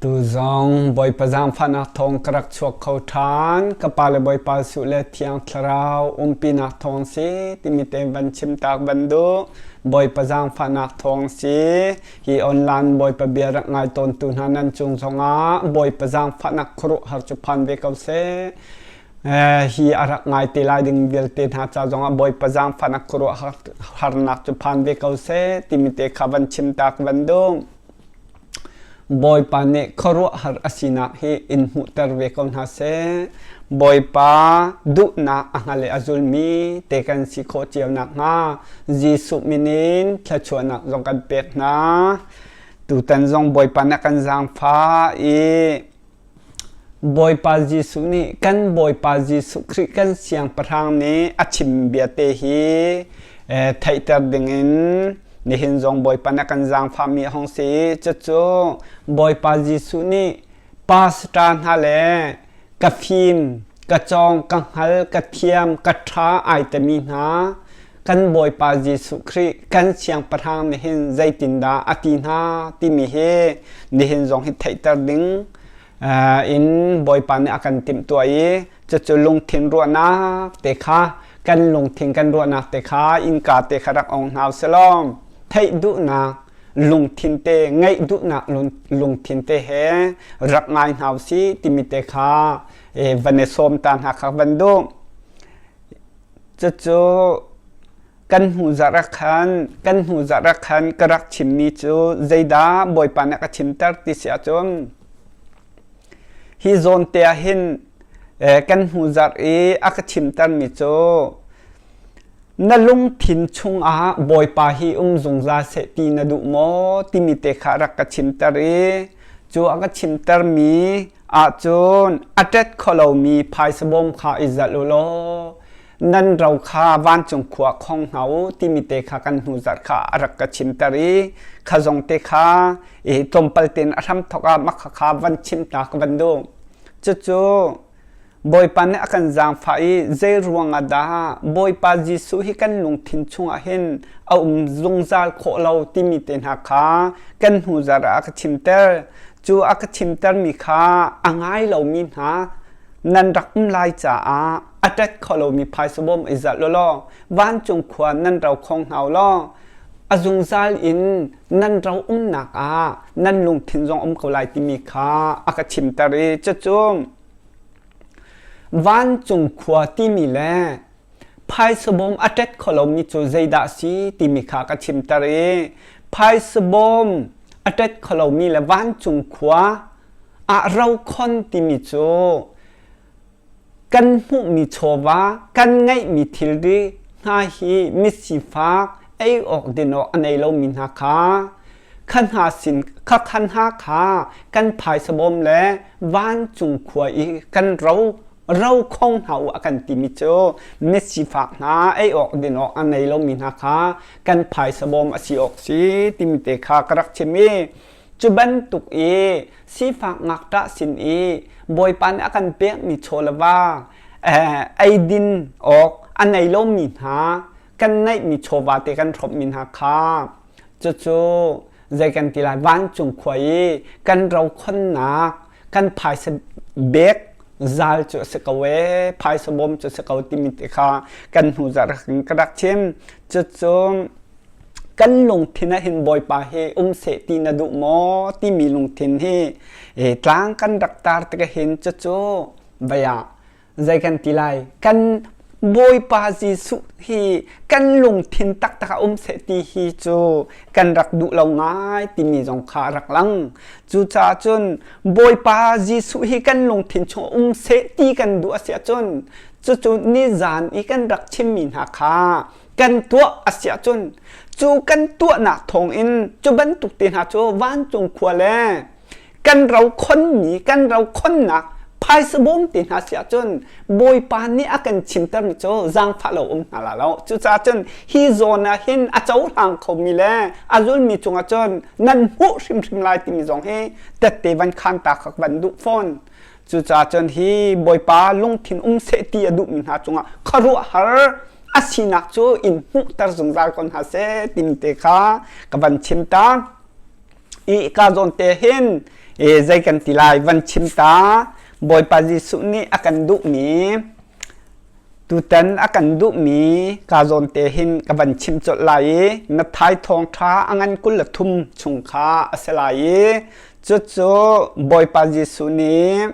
Tu zong Bawipa zaangfahnak thawng ka rak chuak kho ṭhan. Ka pa le Bawipa Jesuh le Thiang Thlarau umpinak thawng si timi te van chim tak van duh. Bawipa zaangfahnak thawng si. Hi online Bawipa bia rak ngai tawntu hna nan cung zongah Bawipa zaangfahnak khuaruahhar cu phan ve ko seh. Hi a rak ngai te lai ding vialte hna ca zongah Bawipa zaangfahnak khuaruahharnak cu phan ve ko seh timi te kha van chim tak van duh. Bawipa nih khuaruahhar a sinak hi in hmuhter ve ko hna seh. Bawipa duhnak a hngal i a zulmi te kan si khawh cio nakhnga Jesuh min in thluachuahnak zong kan pek hna. Tutan zong Bawipa nih a kan zaangfah i Bawipa Jesuh nih kan Bawipa Jesuh Khrih kan Siangpahrang nih a chim bia te hi theihter dingin nihin zong Bawipa nih a kan zaangfahmi a hung si. Cucu Bawipa Jesuh nih pastor hna le ka fim, ka cawng, ka hngal, ka thiam, ka ṭha ai timi hna kan Bawipa Jesuh Khrih kan Siangpahrang nihin zeitindah a ti hna timi hi nihin zong hi theihter ding in Bawipa nih a kan timhtuah i cucu lungthin ruahnak te kha kan lungthin kan ruahnak te kha innka te kha rak ong hna usih theih duhnak lungthin te ngeih duhnak lungthin te he rak ngai hna usih timi te kha van i sawm ta hna kha van duh. Cucu kan hnu zarh ah khan kan hnu zarh ah khan ka rak chimmi cu zeidah Bawipa nih a ka chimter ti si ahcun hi zawn te ah hin kan hnu zarh i a ka chimtermi cu na lungthin chungah Bawipa hi um zungzal seh ti na duh maw timi te kha rak ka chimter i cu a ka chimtermi ahcun a ṭet kho lomi phaisa bawm kha i zalh u law nan ro kha vancung khua khong hna u timi te kha kan hnu zarh kha a rak ka chimter i kha zong te kha i tlawmpal tein a hram thawk ah mah kha van chim ta ka van duh. Cucu Bawipa nih a kan zaangfah i zei ruangah dah Bawipa Jesuh hi kan lungthin chungah hin a um zungzal khawh lo timi te hna kha kan hnu zarh ah a ka chimter. Cu a ka chimtermi kha a ngai lomi hna nan rak um lai caah a ṭet kho lomi phaisa bawm i zalh u law vancung khua nan ro khong hna u law a zungzal in nan ro umnak ah nan lungthin zong um ko lai timi kha a ka chimter i cucu vancung khua timi le phaisa bawm a ṭet kho lomi cu zeidah si timi kha ka chimter i phaisa bawm a ṭet kho lomi le vancung khua ah rokhon timi cu kan hmuhmi chawva kan ngeihmi thilri hna hi misifak ei awk din awk a nei lomi hna kha kha hna sin kha kha hna kha kan phaisa bawm le vancung khua i kan ro ro khong hna u a kan timi cu misifak hna ei awk din awk a nei lomi hna kha kan phaisa bawm a si awk si timi te kha ka rak chim i Cu bantuk i sifak ngakṭah sin i Bawipa nih a kan pekmi chaw le va eidin awk a nei lomi hna kan neihmi chawva te kan hrawmhmi hna kha cucu zei kan ti lai vancung khua i kan rokhonnak kan phaisa bek zal cu a si ko ee phaisa bawm cu a si ko timi te kha kan hnu zarh ka rak chim cucu kan lungthin ah hin Bawipa hi um seh ti na duh maw timi lungthin hi tlang kan rak tar tik hin cucu vei ah zei kan ti lai kan Bawipa Jesuh hi kan lungthin taktak ah um seh ti hi cu kan rak duh lo ngai timi zong kha a rak lang. Cucaah cun Bawipa Jesuh hi kan lungthin chung um seh ti kan duh a si ahcun cucu nizan i kan rak chimmi hna kha kan tuah a si ahcun cu kan tuahnak thawngin cu bantuk te hna cu vancung khua le kan ro khonmi kan ro khonnak phaisa bawm te hna si ahcun Bawipa nih a kan chimtermi cu zaangfah lo um hna la lo. Cucaah cun hi zawn ah hin a cohlang khomi le a zulmi cungah cun nan hmuh hrimhrim lai timi zong hi tette van khan ta kha van duh fawn. Cucaah cun hi Bawipa lungthin um seh ti a duhmi hna cungah khuaruahhar a sinak cu in hmuhter zungzal ko hna seh timi te kha ka van chim ta. I ka zawn te hin E zei kan ti lai van chim ta Bawipa Jesuh nih a kan duhmi tutan a kan duhmi ka zawn te hin ka van chim colh lai i na thai thawngṭha a ngan 23 chung kha a si lai i cucu Bawipa Jesuh nih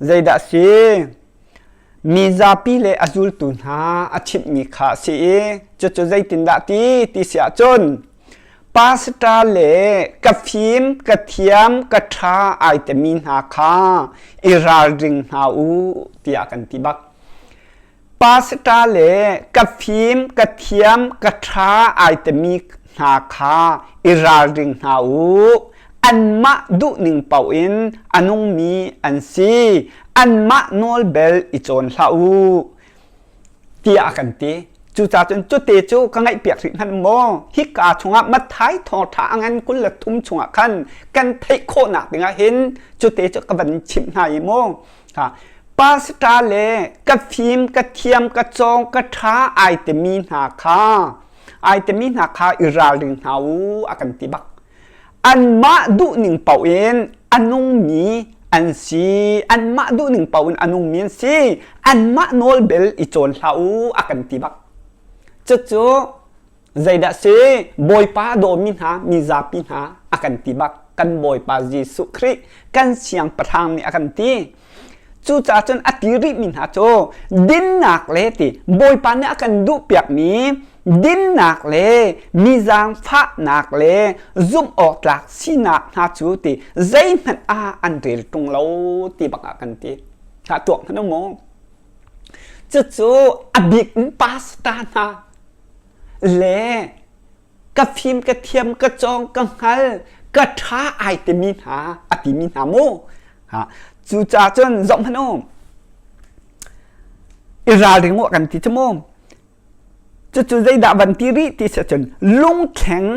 zeidah si mi zapi le a zultu hna a chimhmi kha a si i cucu zeitindah ti ti si ahcun Pastor le ka fim, ka thiam, ka ṭha ai timi hna kha i ralring hna u tiah kan ti bak. Pastor le ka fim, ka thiam, ka ṭha ai timi hna kha i ralring hna u. Anmah duhning paoh in a nungmi an si. Anmah nawl bel i cawn hlah u. tiah a kan ti. Cucaah cun cute cu ka ngaihpiak rih hmanh maw hika chungah Matthai thawngṭha a ngan 23 chungah khan kan theih khawhnak dingah hin cute cu ka van chimh hna i mu. Pastor le ka fim, ka thiam, ka cawng, ka ṭha ai timi hna kha ai timi hna kha i ralring hna u a kan ti bak. Anmah duhning paoh in a nungmi an si. Anmah duhning paoh in a nungmi an si. Anmah nawl bel i cawn hlah u a kan ti bak. Cucu zeidah si? Bawipa dawmi hna, mizapi hna a kan ti bak. Kan Bawipa Jesuh Khrih kan siangpahrang nih a kan ti. Cucaah cun a ti rihmi hna cu dinnak le ti Bawipa nih a kan duhpiakmi dinnak le mi zaangfahnak le zumh awk tlak sinak hna cu ti zeihmanh ah an rel ṭung lo ti bak ah kan ti. Hlah tuak hmanh u mu. Cucu a bik in pastor hna le ka fim ka thiam ka cawng ka hngal ka ṭha ai timi hna a timi hna mu ha cucaah cun zoh hmanh u i ralring u kan ti cu mu cucu zeidah van ti rih ti si cun lungthleng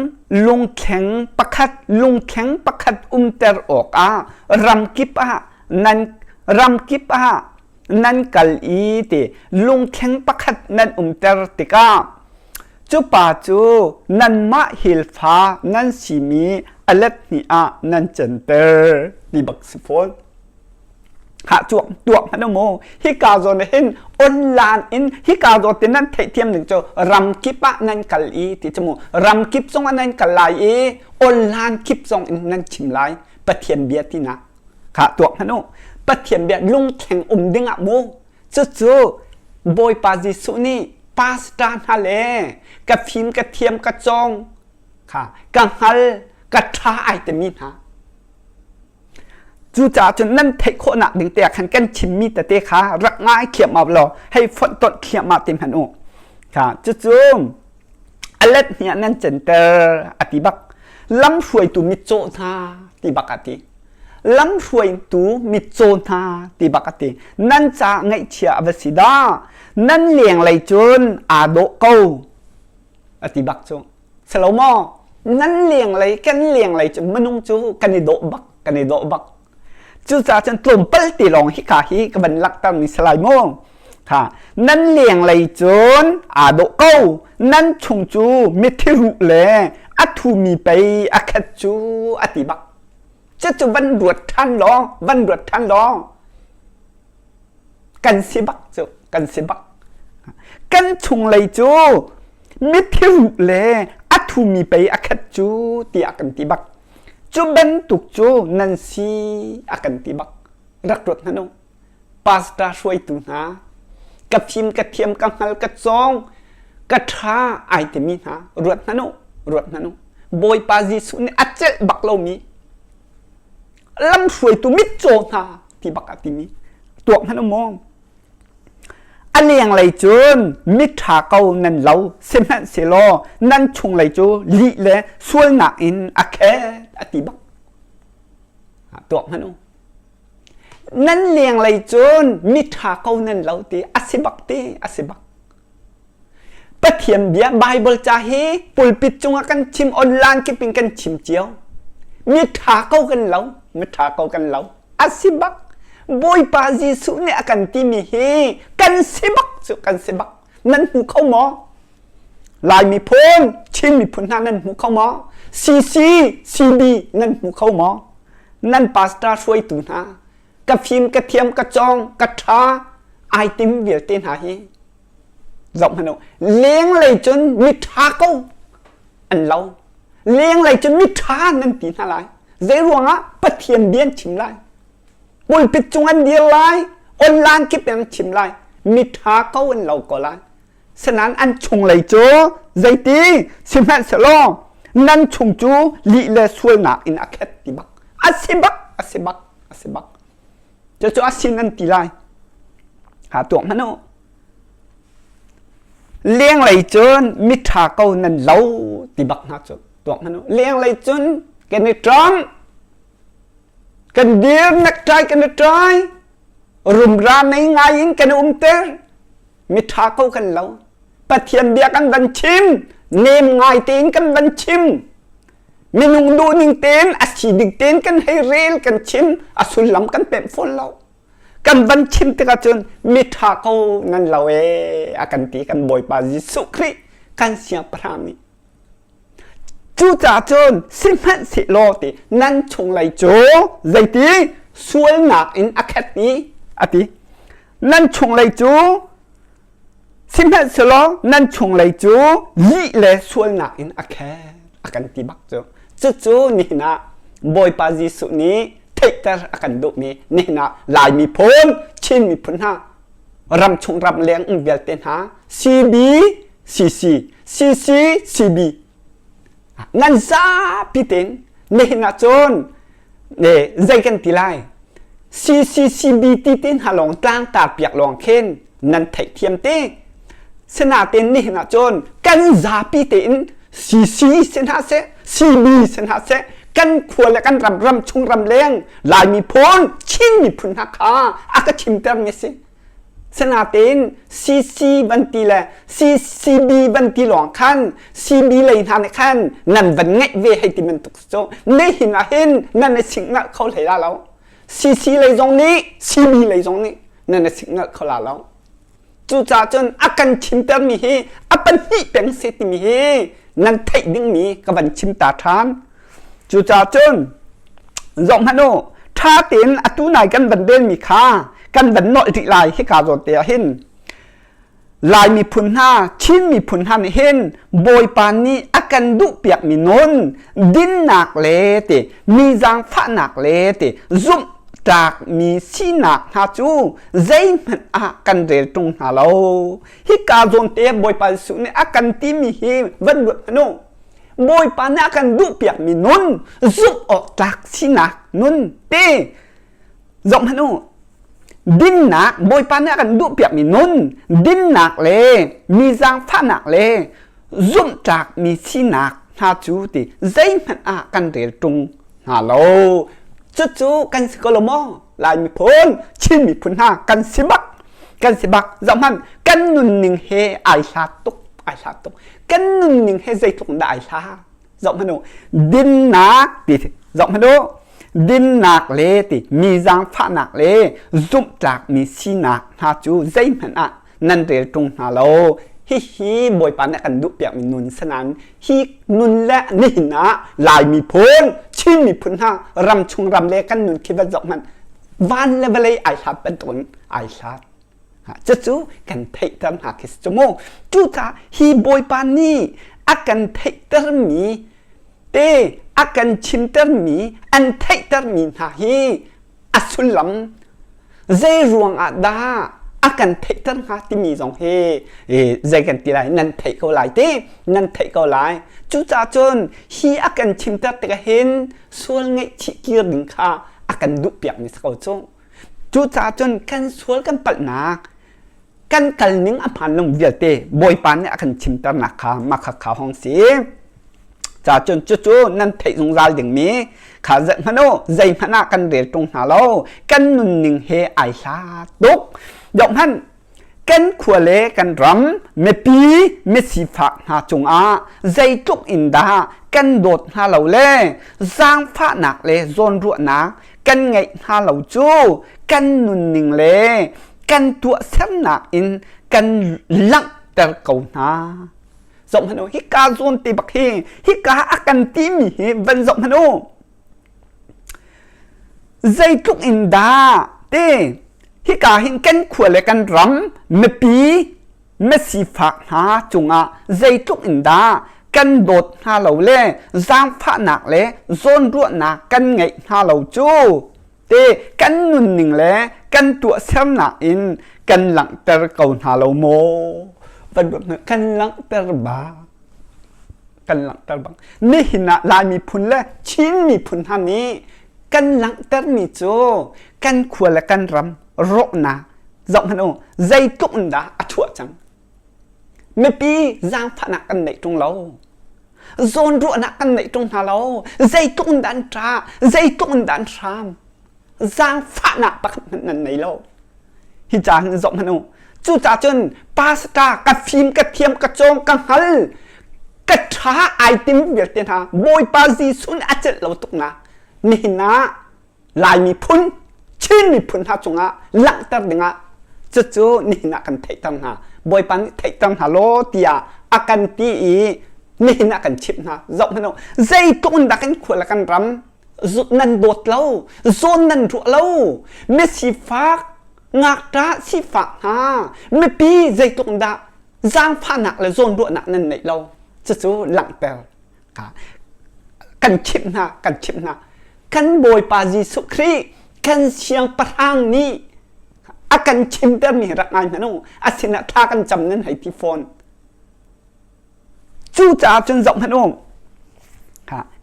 lungthleng pakhat lungthleng pakhat umter awkah ramkip ah nan ramkip ah nan kal i ti lungthleng pakhat nan umter tikah Cu pa cu nanmah hilfa nan simi a let hnih ah nan canter ti bak si fawn. Hah tuak tuak hmanh u mu. Hika zawn ah hin online in hika zawn te nan theihthiam ning cu ramkip ah nan kal i ti cu mu. Ramkip zong ah nan kal lai i online kip zong in nan chim lai. Pathian bia tinak. Khah tuak hmanh u. Pathian bia lungthleng um ding ah mu. Cucu Bawipa Jesuh nih pastor hna le ka fim ka thiam ka cawng kha ka hngal ka ṭha ai timi hna. Cucaah cun nan theih khawhnak ding te ah khan kan chimmi tete kha rak ngai thiam law hei fonhtonh thliahmah te hmanh u. Kha cucu a let hni ah nan center a ti bak. Lamhruaitu mitcaw hna ti bak a ti. Lamhruaitu mitcaw hna ti bak a ti. Nan ca ngaihchia a va si dah. Nan lenglei cun aa dawh ko a ti bak cu. Silo maw? Nan lenglei kan lenglei cu minung cu kan i dawh bak kan i dawh bak. Cucaah cun tlawmpal te lawng hika hi ka van langhter mi si lai mu. Ha, nan lenglei cun aa dawh ko. Nan chung cu mithi ruh le a thumi pei a khat cu a ti bak. Cucu van ruat ṭhan law, van ruat ṭhan law. Kan si bak cu, kan si bak. Kan chunglei cu mithi ruh le a thumi pei a khat cu tiah kan ti bak. Cu bantuk cu nan si a kan ti bak. Rak ruat hmanh u. Pastor hruaitu hna, ka fim, ka thiam, ka hngal, ka cawng, ka ṭha ai timi hna, ruat hmanh u, ruat hmanh u. Bawipa Jesuh nih a celh bak lomi lamhruaitu mitcaw hna ti bak a timi tuak hmanh u maw? A lenglei cun miṭha ko nan lo, sihmanhsehlaw nan chunglei cu lih le sualnak in a khet a ti bak. Tuak hmanh u. Nan lenglei cun miṭha ko nan lo ti a si bak ti a si bak. Pathian bia Bible ca hi pulpit cungah kan chim online kip in kan chim cio. Miṭha ko kan lo, miṭha ko kan lo. A si bak. Bawipa Jesuh nih a kan timi hi kan si bak cu kan si bak. Nan hmu kho maw? Lai miphun, Chin miphun hna nan hmu kho maw? CC, CB nan hmu kho maw? Nan pastor hruaitu hna ka fim ka thiam ka cawng ka ṭha ai tim vialte hna hi zoh hmanh u lenglei cun miṭha ko an lo lenglei cun miṭha nan ti hna lai zei ruangah Pathian bia an chim lai pulpit cung an dir lai online kip in an chim lai miṭha ko an lo ko lai Sinain an chunglei cu zeiti sihmanhsehlaw nan chung cu lih le sualnak in a khet ti bak a si bak a si bak a si bak cucu a sin an ti lai ha tuak hmanh u lenglei cun miṭha ko nan lo ti bak hna cu tuak hmanh u lenglei cun kan i ṭong kan dir nekṭai kan i ṭai rumra nei ngai in kan i umter miṭha ko kan lo Pathian bia kan van chim nem ngai tein kan van chim minung duhning tein a si ding tein kan hei rel kan chim a sullam kan pemh fawn lo kan van chim tikah cun miṭha ko nan lo ee a kan ti kan Bawipa Jesuh Khrih kan siangpahrang nih Cucaah cun sihmanhsehlaw ti nan chunglei cu zeiti sualnak in a khat i a ti. Nan chunglei cu sihmanhsehlaw nan chunglei cu lih le sualnak in a khat a kan ti bak cu. Cucu nihin ah Bawipa Jesuh nih theihter a kan duhmi nihin ah Lai miphun, Chin miphun hna ramchung ramleng um vialte hna CB CC CC CB nan zapi tein nihin ah cun zei kan ti lai CCCB ti te hna lawng tlangtar piak lawng khin nan theihthiam te sinatein nihin ah cun kan zapi tein CC si hna seh CB si hna seh kan khua le kan ram ram chung ram leng Lai miphun Chin miphun hna kha a ka chimter mi si Sinatein CC van ti le CCB van ti lawng khan CB lei hna nih khan nan van ngeih ve hei ti bantuk cu nihin ah hin nan i singhngalh kho hlei la lo. CC lei zong nih CB lei zong nih nan i singhngalh kho la lo. Cucaah cun a kan chimtermi hi a pahnih peng si timi hi nan theih dingmi ka van chim ta ṭhan. Cucaah cun zoh hmanh u, ṭha tein atu nai kan van relmi kha kan van nolh rih lai hika zawn te ah hin. Lai miphun hna, Chin miphun hna nih hin Bawipa nih a kan duhpiakmi nun, dinnak le ti, mi zaangfahnak le ti, zumh tlakmi sinak hna cu zeihmanh ah kan rel ṭung hna lo. Hika zawn te Bawipa Jesuh nih a kan timi hi van ruat hmanh u. Bawipa nih a kan duhpiakmi nun, zumh awk tlak sinak nun te zoh hmanh u. Dinnak, Bawipa nih a kan duhpiakmi nun, dinnak le mi zaangfahnak le zumhtlakmi sinak hna cu ti zeihmanh ah kan rel ṭung hna lo. Cucu kan si ko lo maw? Lai miphun, Chin miphun hna kan si bak. Kan si bak. Zoh hmanh, kan nunning he ai hlat tuk, ai hlat tuk. Kan nunning he zeitluk in dah ai hlat? Zoh hmanh u. Dinnak ti zoh hmanh u. Dinnak le ti mi zaangfahnak le zumhtlakmi sinak hna cu zeihmanh ah nan rel ṭung hna lo. Hihi Bawipa nih a kan duhpiakmi nun sanan hi nun le nihin ah Lai miphun, Chin miphun hna ramchung ram le kan nun khi va zoh hmanh van le vawlei ai hlat bantukin ai hlat. Cucu kan theihter hna khi si cu mu. Cucaah hi Bawipa nih a kan theihtermi te a kan chimtermi an theihtermi hna hi a sullam zei ruang ah dah a kan theihter hnga timi zong hi zei kan ti lai nan theih ko lai ti nan theih ko lai cucaah cun hi a kan chimter tikah hin sual ngaihchih kir ding kha a kan duhpiak mi si ko cu cucaah cun kan sual kan palhnak kan kal ning a hmaan lung vialte Bawipa nih a kan chimternak kha mah kha kha hong si ca cun cucu nan theih zungzal dingmi kha hmanh u zeihmanh ah kan rel ṭung hna lo kan nunning he ai hlat tuk hmanh kan khua le kan ram mipi misifak hna cungah zeitluk in dah kan dawt hna lo le zaangfahnak le zawnruahnak kan ngeih hna lo cu kan nunning le kan tuahsernak in kan langhter ko hna. Zoh hmanh u, hika zawn te bak hi, hika a kan timi hi van zoh hmanh u. Zeitluk in dah ti hika hin kan khua le kan ram mipi misifak hna cungah zeitluk in dah kan dawt hna lo le zaangfahnak le zawnruahnak kan ngeih hna lo cu te kan nunning le kan tuahsernak in kan langhter ko hna lo maw? Kan langhter ba kan langhter bang nihin ah Lai miphun le Chin miphun hna nih kan langhtermi cu kan khua le kan ram rawhnak zoh hmanh u zeitluk in dah a chuah cang mipi zaangfahnak kan neih ṭung lo zawnruahnak kan neih ṭung hna lo zeitluk in dah an ṭah zeitluk in dah an hram zaangfahnak pakhat hmanh nan nei lo hi ca hin zoh hmanh u cucaah cun pastor ka fim ka thiam ka cawng ka hngal ka ṭha ai tim vialte hna Bawipa Jesuh nih a celh lo tuk na nihin ah Lai miphun Chin miphun hna cungah langhter dingah cucu nihin ah kan theihter hna Bawipa nih theihter hna law tiah a kan ti i nihin ah kan chimh hna zoh hmanh u zeitluk in dah kan khua le kan ram nan dawt lo zawn nan ruah lo misifak ngakṭah sifak hna mipi zeitluk dah zaangfahnak le zawnruahnak nan neih lo cucu langhter kan chimh hna kan chimh hna kan Bawipa Jesuh Khrih kan siangpahrang nih a kan chimtermi rak ngai hmanh u a sinah thla kan cam nan hei ti fawn Cucaah cun zoh hmanh u,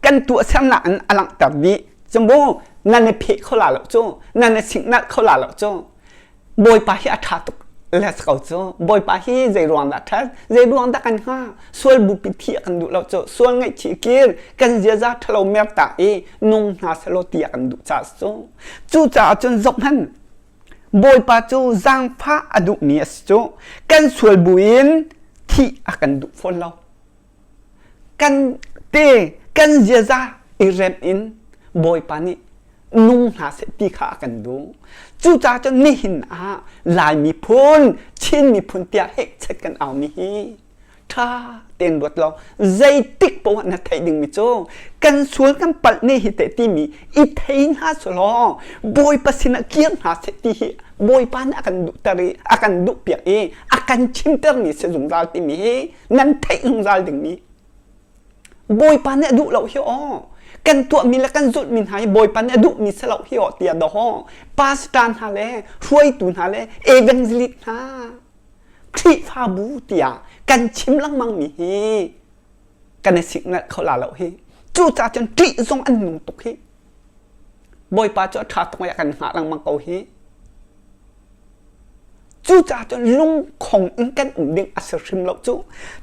kan tuahsernak in a langhter dih. Cu mu nan i pheh kho la lo cu, nan i singnalh kho la lo cu. Bawipa hi a ṭha tuk les ko cu. Bawipa hi zei ruang dah ṭhat, zei ruang dah kan hnga? Sual bupi thi a kan duh lo cu. Sual ngaihchih kir, kan ziaza ṭhalo mertak i nung hna selaw ti a kan duh caah cu. Cucaah cun zoh hmanh, Bawipa cu zaangfah a duhmi a si cu. Kan sual buin thih a kan duh fawn lo. Kan te kan ziaza i remh in Bawipa nih nung hna seh ti kha a kan duh. Cucaah cun nihin ah Lai miphun, Chin miphun tiah hehchet kan aumi hi ṭha tein ruat law zeitik paoh ah na theih dingmi cu kan sual kan palh ne hi teh timi i thei hna selaw Bawipa sinah kir hna seh ti hi Bawipa nih a kan duhter i a kan duhpiak i a kan chimtermi si zungzal timi hi nan theih zungzal dingmi Bawipa nih a duh lo hi aw kan tuahmi le kan zulhmi hna hi Bawipa nih a duhmi si lo hi aw tiah dawh pastor hna le hruaitu hna le evangelist hna Khrihfabu tiah kan chim lengmangmi hi kan i siknalh kho la lo hi. Cucaah cun ṭih zong an nung tuk hi. Bawipa cu a ṭha tuk i a kan hngah lengmang ko hi. Cucaah cun lungkhong in kan um ding a si hrim lo cu.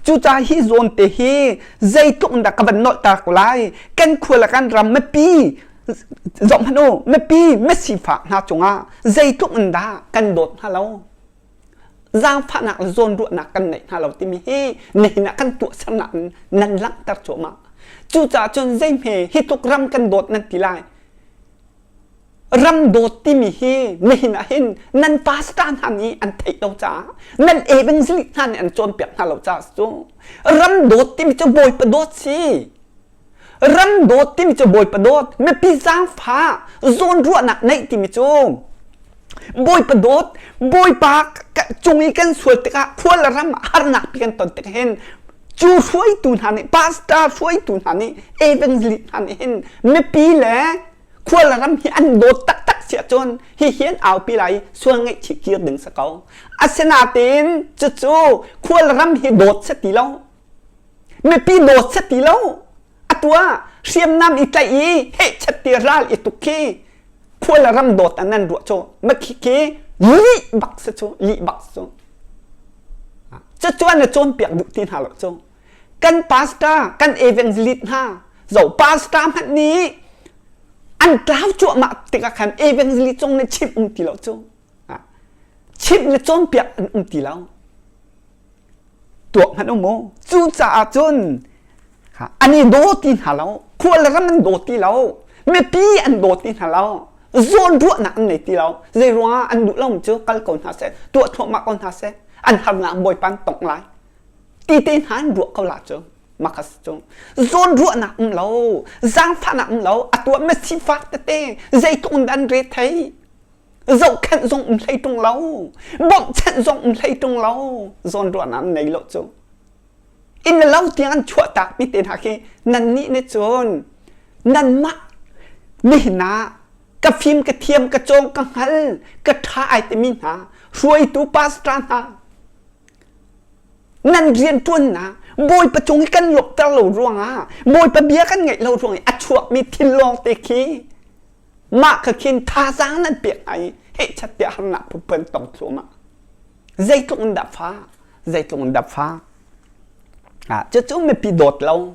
Cucaah hi zawn te hi zeitluk in dah ka van nolhter ko lai. Kan khua le kan ram mipi zoh hmanh u, mipi misifak hna cungah zeitluk in dah kan dawt hna lo. Zaangfahnak le zawnruahnak kan neih hna lo timi hi nihin ah kan tuahsernak in nan langhter cuahmah. Cucaah cun zeihme hi tluk ram kan dawt nan ti lai. Ram dawt timi hi nihin ah hin nan pastor hna nih an theih lo caah nan evangelist hna nih an cawnpiak hna lo caah cu ram dawt timi cu Bawipa dawt si. Ram dawt timi cu Bawipa dawt, mipi zaangfah, zawnruahnak neih timi cu Bawipa dawt, Bawipa cung i kan sual tikah khua le ram harnak pi kan ton tik hin cu hruaitu hna nih pastor hruaitu hna nih evangelist hna nih hin mipi le khua le ram hi an dawt taktak si ahcun hi hi an aupi lai i sual ngaihchih kir ding si ko. Asinain cucu khua le ram hi dawt si ti lo. Mipi dawt si ti lo. Atu ah hriamnam i tlaih i hehchet ti ral i tuk khi khua le ram dawt an nan ruah cu makhi khi lih bak si cu lih bak si cu. Cucu an i cawnpiak duh ti hna lo cu. Kan pastor, kan evangelist hna, zo pastor hmanh nih an tlau cuahmah tikah khan evangelist zong nih chimh um ti lo cu. Chimh le cawnpiak an um ti lo. Tuak hmanh um u. Cucaah cun an i daw ti hna lo. Khua le ram an daw ti lo. Mipi an daw ti hna lo. Zawnruahnak an nei ti lo. Zei ruangah an duh lo cu kal ko hna seh, tuah thluahmah ko hna seh. An harnak Bawipa an tongh lai. Ti te hna an ruah ko la cu. Makas cu zawnruahnak um lo, zaangfahnak um lo, a tuah ma sifak tete zeitluk in dah an re thei. Zohkhenh zong um hlei ṭung lo, bawmhchanh zong um hlei ṭung lo, zawnruahnak an nei lo cu. Inn le lo tiang an chuahtak mi te hna khi nannih nih cun nanmah nihin ah ka fim ka thiam ka cawng ka hngal ka ṭha ai timi hna hruaitu pastor hna nan rianṭuannak Bawipa cung i kan lawmhter lo ruangah Bawipa bia kan ngaih lo ruang i a chuakmi thil lawng te khi mah kha khin thazaang nan pek hna i hehchat tiah harnak phunphun tong thluahmah. Zeitluk in dah fa zeitluk in dah fa. Cucu mipi dawt lo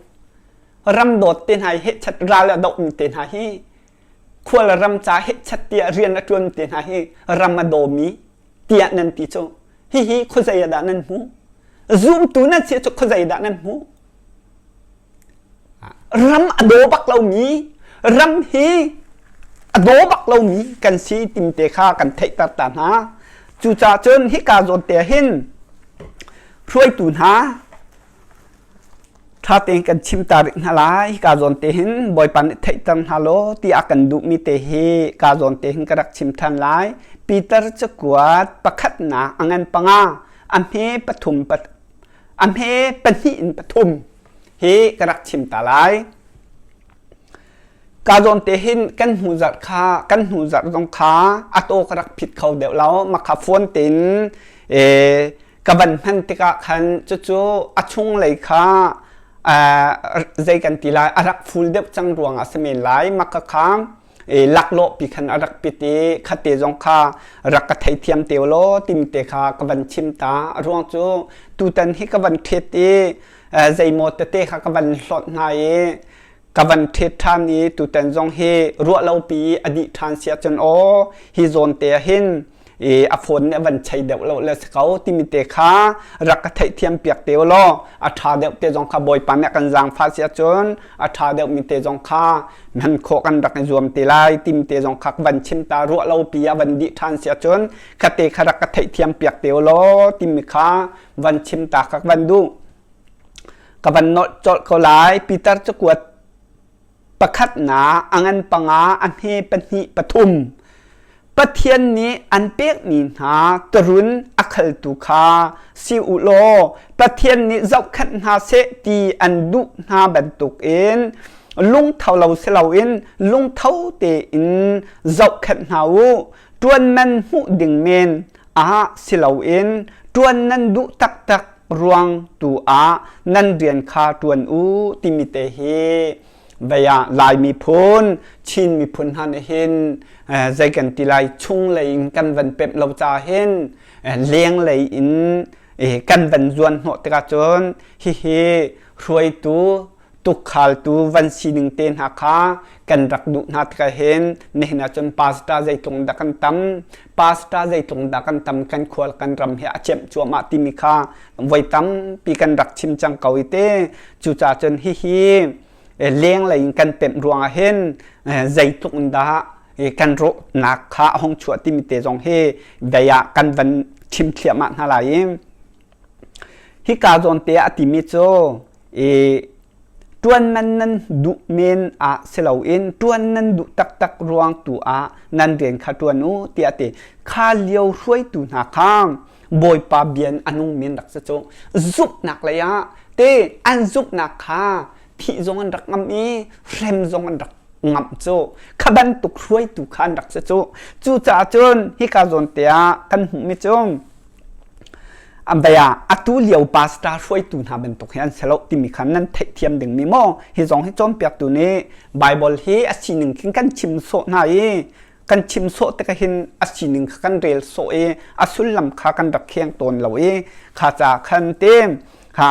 ram dawt te hna hi hehchat ral a doh mi te hna hi khual ram ca hehchat tiah rian a ṭuan te hna hi ram a dawmi tiah nan ti cu hihi khuazei ah dah nan hmuh? Zumtu nan si cu khuazei dah nan hmuh? Ram a daw bak lomi ram hi a daw bak lomi kan si timte kha kan theihter ta hna. Cucaah cun hika zawn te hin hruaitu hna Ṭha tein kan chim ta rih hna lai. Hika zawn te hin Bawipa nih theihter hna law ti a kan duhmi te hi ka zawn te hin ka rak chim ṭhan lai. Peter cakuat pakhatnak a ngan panga a hme pathum a hme pahnih in pathum hi ka rak chim ta lai. Ka zawn te hin kan hnu zarh kha kan hnu zarh zong kha a taw ka rak phit kho deuh lo. Makha phone tein ka van hman tikah khan cucu a chunglei kha zei kan ti lai a rak ful deuh cang ruangah si men lai maka kha laklawh pi khan a rak pit i khate zong kha rak ka theithiam te law tim te kha ka van chim ta ruang cu tutan hi ka van ṭhet i zeimaw tete kha ka van hlawt hna i ka van ṭhet ṭhan i tutan zong hi ruah lo pi a dih ṭhan si ahcun aw hi zawn te ah hin i a phone nih a van chei deuh lo le si ko timi te kha rak ka theihthiam piak te law a ṭha deuh te zong kha Bawipa nih a kan zaangfah si ahcun a ṭha deuh mi te zong kha hman khawh kan rak i zuam te lai timi te zong kha van chim ta ruah lo pi a van dih ṭhan si ahcun kha te kha rak ka theihthiam piak te law timi kha van chim ta kha van duh ka van nolh colh ko lai. Peter cakuat pakhatnak a ngan panga a hme pahnih pathum Pathian nih an pekmi hna tarun a khaltu kha si u law Pathian nih zohkhenh hna seh ti an duh hna bantukin lungtho lo si loin lungtho tein zohkhenh hna u. Ṭuan man hmuh ding men ah si loin ṭuan nan duh taktak ruang tu ah nan rian kha ṭuan u timi te hi vei ah Lai miphun, Chin miphun hna nih hin zei kan ti lai chunglei in kan van pemh lo ca hin lenglei in kan van zuan hnawh tikah cun hihi hruaitu tukkhaltu van sining te hna kha kan rak duh hna tikah hin nihin ah cun pastor zeitlung dah kan tam pastor zeitlung dah kan tam kan khual kan ram hi a cemh cuahmah timi kha voi tampi kan rak chim cang ko i te cucaah cun hihi lenglei in kan pemh ruangah hin zeitluk in dah kan rawhnak kha a hung chuah timi te zong hi dei ah kan van chim thliahmah hna lai i hika zawn te ah a timi cu ṭuan man nan duh men ah si loin ṭuan nan duh taktak ruang tu ah nan rian kha ṭuan u tiah a ti. Kha lio hruaitu hna kha Bawipa bian a nung men rak si cu. Zumhnak lei ah te an zumhnak kha thih zong an rak ngamh i hrem zong an rak ngamh cu. Kha bantuk hruaitu kha an rak si cu. Cucaah cun hika zawn te ah kan hmuhmi cu Bia atu lio pastor hruaitu hna bantuk hi an si lo timi kha nan theihthiam dingmi maw hi zong hi cawnpiaktu nih Bible hi a sining khin kan chim sawh hna i kan chim sawh tikah hin a sining kha kan rel sawh i a sullam kha kan rak kheng tawn lo i kha ca khan te kha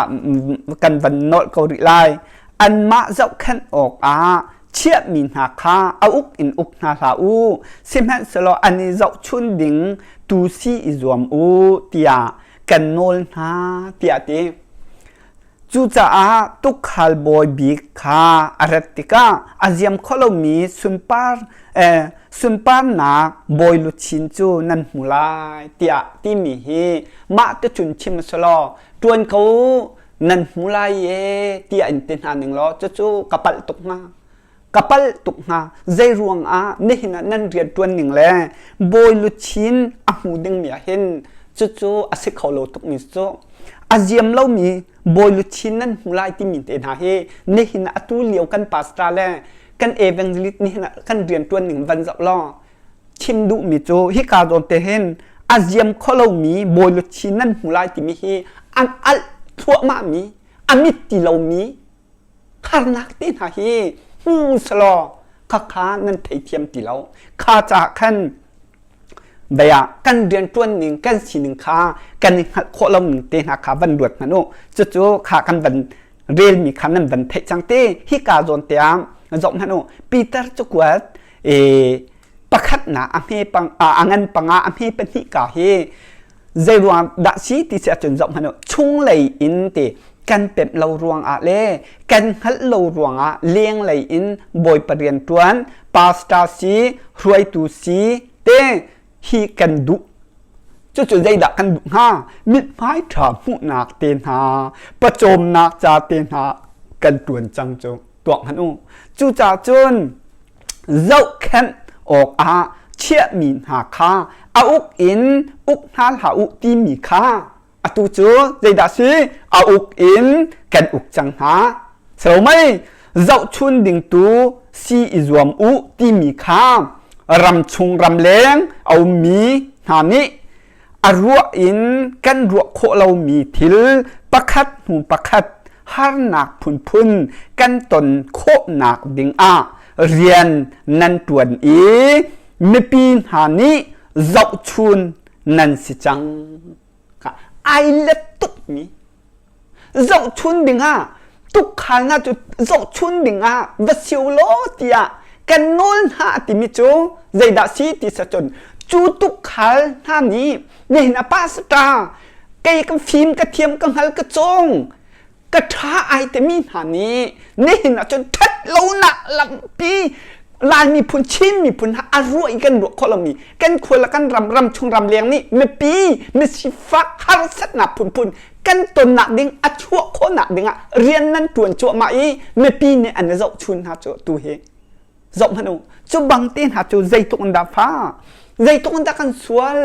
kan van nolh ko rih lai anmah zohkhenh awkah chiahmi hna kha a uk in uk hna hlah u sihmanhsehlaw an i zohchun ding tu si i zuam u tiah kan nawl hna tiah a ti. Cucaah tukhal bawi bik kha a rat tikah a ziam kho lomi sunpar eh, sunparnak bawi luchin cu nan hmu lai tiah timi hi mah te cun chim selaw ṭuan ko. Nan hmu lai e tiah in ti hna ning law cucu ka palh tuk hnga. Ka palh tuk hnga. Zei ruang ah nihin ah nan rian ṭuan ning le bawi luchin a hmu dingmi ah hin cucu a si kho lo tukmi cu a ziam lomi bawi luchin nan hmu lai timi te hna hi nihin ah atu lio kan pastor le kan evangelist nihin ah kan rian ṭuan ning van zoh law chim duhmi cu hika zawn te hin a ziam kho lomi bawi luchin nan hmu lai timi hi an alh thluahmahmi a mit ti lomi harnak te hna hi hmu selaw khakha nan theithiam ti lo. Kha caah khan bia kan rianṭuan ning kan sining kha kan i hngalh khawh lo ning te hna kha van ruat hmanh u. Cucu kha kan van relmi kha nan van theih cang te. Hika zawn tiang zoh hmanh u. Peter cakuat pakhatnak a hme pang a ngan panga a hme pahnih ka hi zei ruang dah si ti si ahcun zoh hmanh u chunglei in ti kan pemh lo ruangah le kan hngalh lo ruangah lenglei in bawipa rian ṭuan pastor si hruaitu si te hi kan duh cucu zeidah kan duh hnga mithmai ṭha hmuhnak te hna pawcawmnak ca te hna kan ṭuan cang cu tuak hmanh u cucaah cun zohkhenh awkah chiahmi hna kha a uk in uk hna hlah u timi kha atu cu zeidah si a uk in kan uk cang hna so mei zohchun ding tu si i zuam u timi kha ramchung ramleng a ummi hna nih a ruah in kan ruah khawh lomi thil pakhat hnu pakhat harnak phunphun kan ton khawhnak dingah rian nan ṭuan i mipi hna nih zohchun nan si cang. Ai let tukmi zohchun dingah tukhal hna cu zohchun dingah va sio law tiah kan nawl hna timi cu zeidah si ti sacun cu tukhal hna nih nihin a pastor kei ka fim ka thiam ka hngal ka cawng ka ṭha ai timi hna nih nihin ahcun ṭhat lonak lampi Lai miphun Chin miphun ha a ruah i kan ruah khawh lomi kan khua le kan ram ram chung ram leng nih mipi misifak harsatnak phunphun kan tonnak ding a chuah khawhnak ding ah rian nan ṭuan cuahmah i mipi nih an i zohchun hna cu tu hi zoh hmanh u cu bang te hna cu zeitluk in dah fa zeitluk in dah kan sual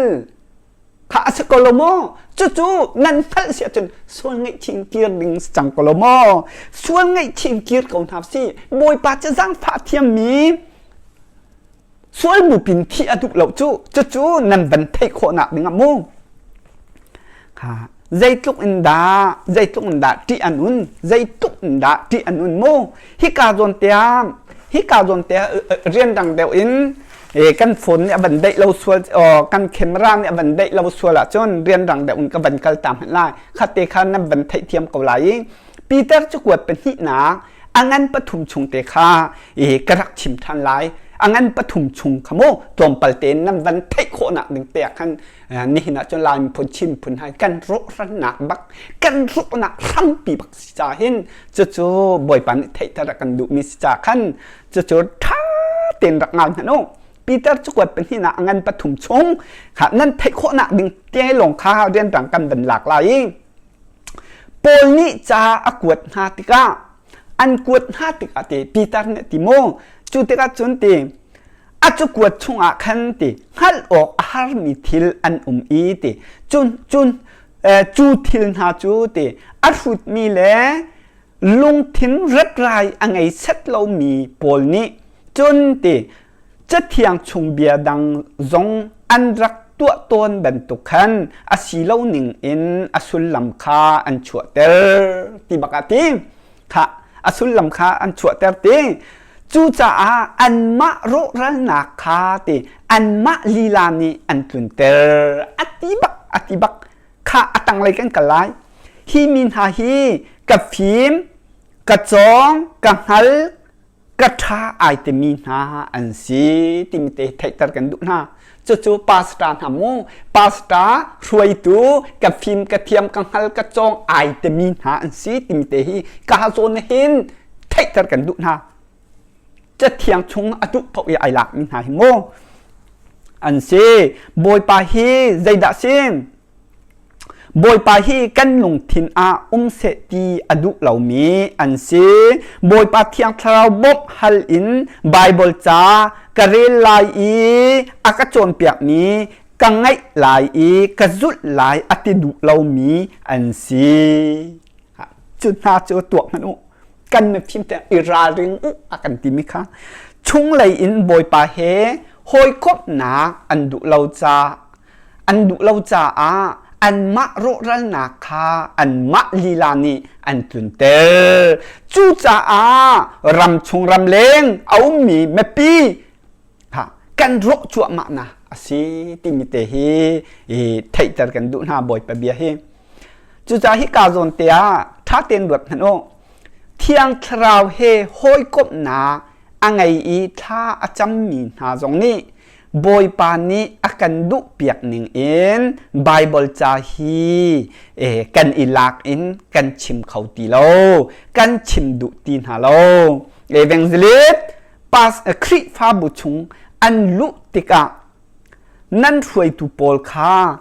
kha a si ko lo maw cucu nan hngalh si ahcun sual ngaihchih kir ding si cang ko lo maw sual ngaihchih kir ko hna si bawipa cu zaangfah thiammi sual bupin thih a duh lo cu cucu nan van theih khawhnak ding ah mu kha zeitluk in dah zeitluk in dah ṭih an un zeitluk in dah ṭih an un mu hika zawn tiang hika zawn te rian dang deuh in kan phone nih a van deih lo sual kan camera nih a van deih lo sual ahcun rian rang deuh in ka van kal ta hmanh lai khate kha nan van theihthiam ko lai i Peter cakuat pahnihnak a ngan pathum chung te kha ka rak chim ṭhan lai a ngan pathum chung kha mu tlawmpal tein nan van theih khawhnak ding te ah khan nihin ah cun Lai miphun Chin miphun hai kan rawhrannak bak kan rawhnak hrampi bak si ca hin cucu Bawipa nih theihter a kan duhmi si ca khan cucu ṭha tein rak ngai hmanh u Peter cakuat pahnihnak a ngan pathum chung kha nan theih khawhnak ding te lawng kha rianrang kan van lak lai i Paul nih ca a kuat hna tikah an kuat hna tikah te Peter nih ti maw cu tikah cun ti a cakuat chungah khan ti hngalh awk a harmi thil an um i ti cun cun cu thil hna cu ti a hrutmi le lungthin reprai a ngei set lomi pawl nih cun ti cathiang chung bia dang zong an rak tuah tawn bantuk khan a si lo ning in a sullam kha an chuahter ti bak a ti kha a sullam kha an chuahter ti cucaah anmah rawhralnak kha ti anmah lila nih an tlunter a ti bak a ti bak kha a tanglei kan kal lai hi mi hna hi ka fim ka cawng ka hngal ka ṭha ai timi hna an si timi te theihter kan duh hna cucu pastor hna mu pastor hruaitu ka fim ka thiam ka hngal ka cawng ai timi hna an si timi te hi ka zawn hin theihter kan duh hna cathiang chung a duh paoh i ai lakmi hna hi mu an si bawipa hi zeidah si? Bawipa hi kan lungthin ah um seh ti a duh lomi an si. Bawipa Thiang Thlarau bawmh hal in Baibal ca ka rel lai i a ka cawnpiakmi ka ngaih lai i ka zulh lai a ti duh lomi an si. Cu hna cu tuak hmanh u. Kan mifim te i ralring u a kan timi kha chunglei in Bawipa he hawikomhnak an duh lo ca an duh lo caah anmah rawhralnak kha anmah lila nih an tlunter. Cucaah ramchung ramleng a ummi mipi kan rawh cuahmah na a si timi te hi theihter kan duh hna Bawipa bia hi. Cucaah hika zawn te ah ṭha tein ruat hmanh u. Thiang Thlarau he hawikomhnak a ngei i thla a cammi hna zong nih Bawipa nih a kan duhpiak ning in Baibal ca hi kan i lak in kan chim kho ti lo, kan chim duh ti hna lo. Evangelist pas Khrihfabu chung an luh tikah nan hruaitu pawl kha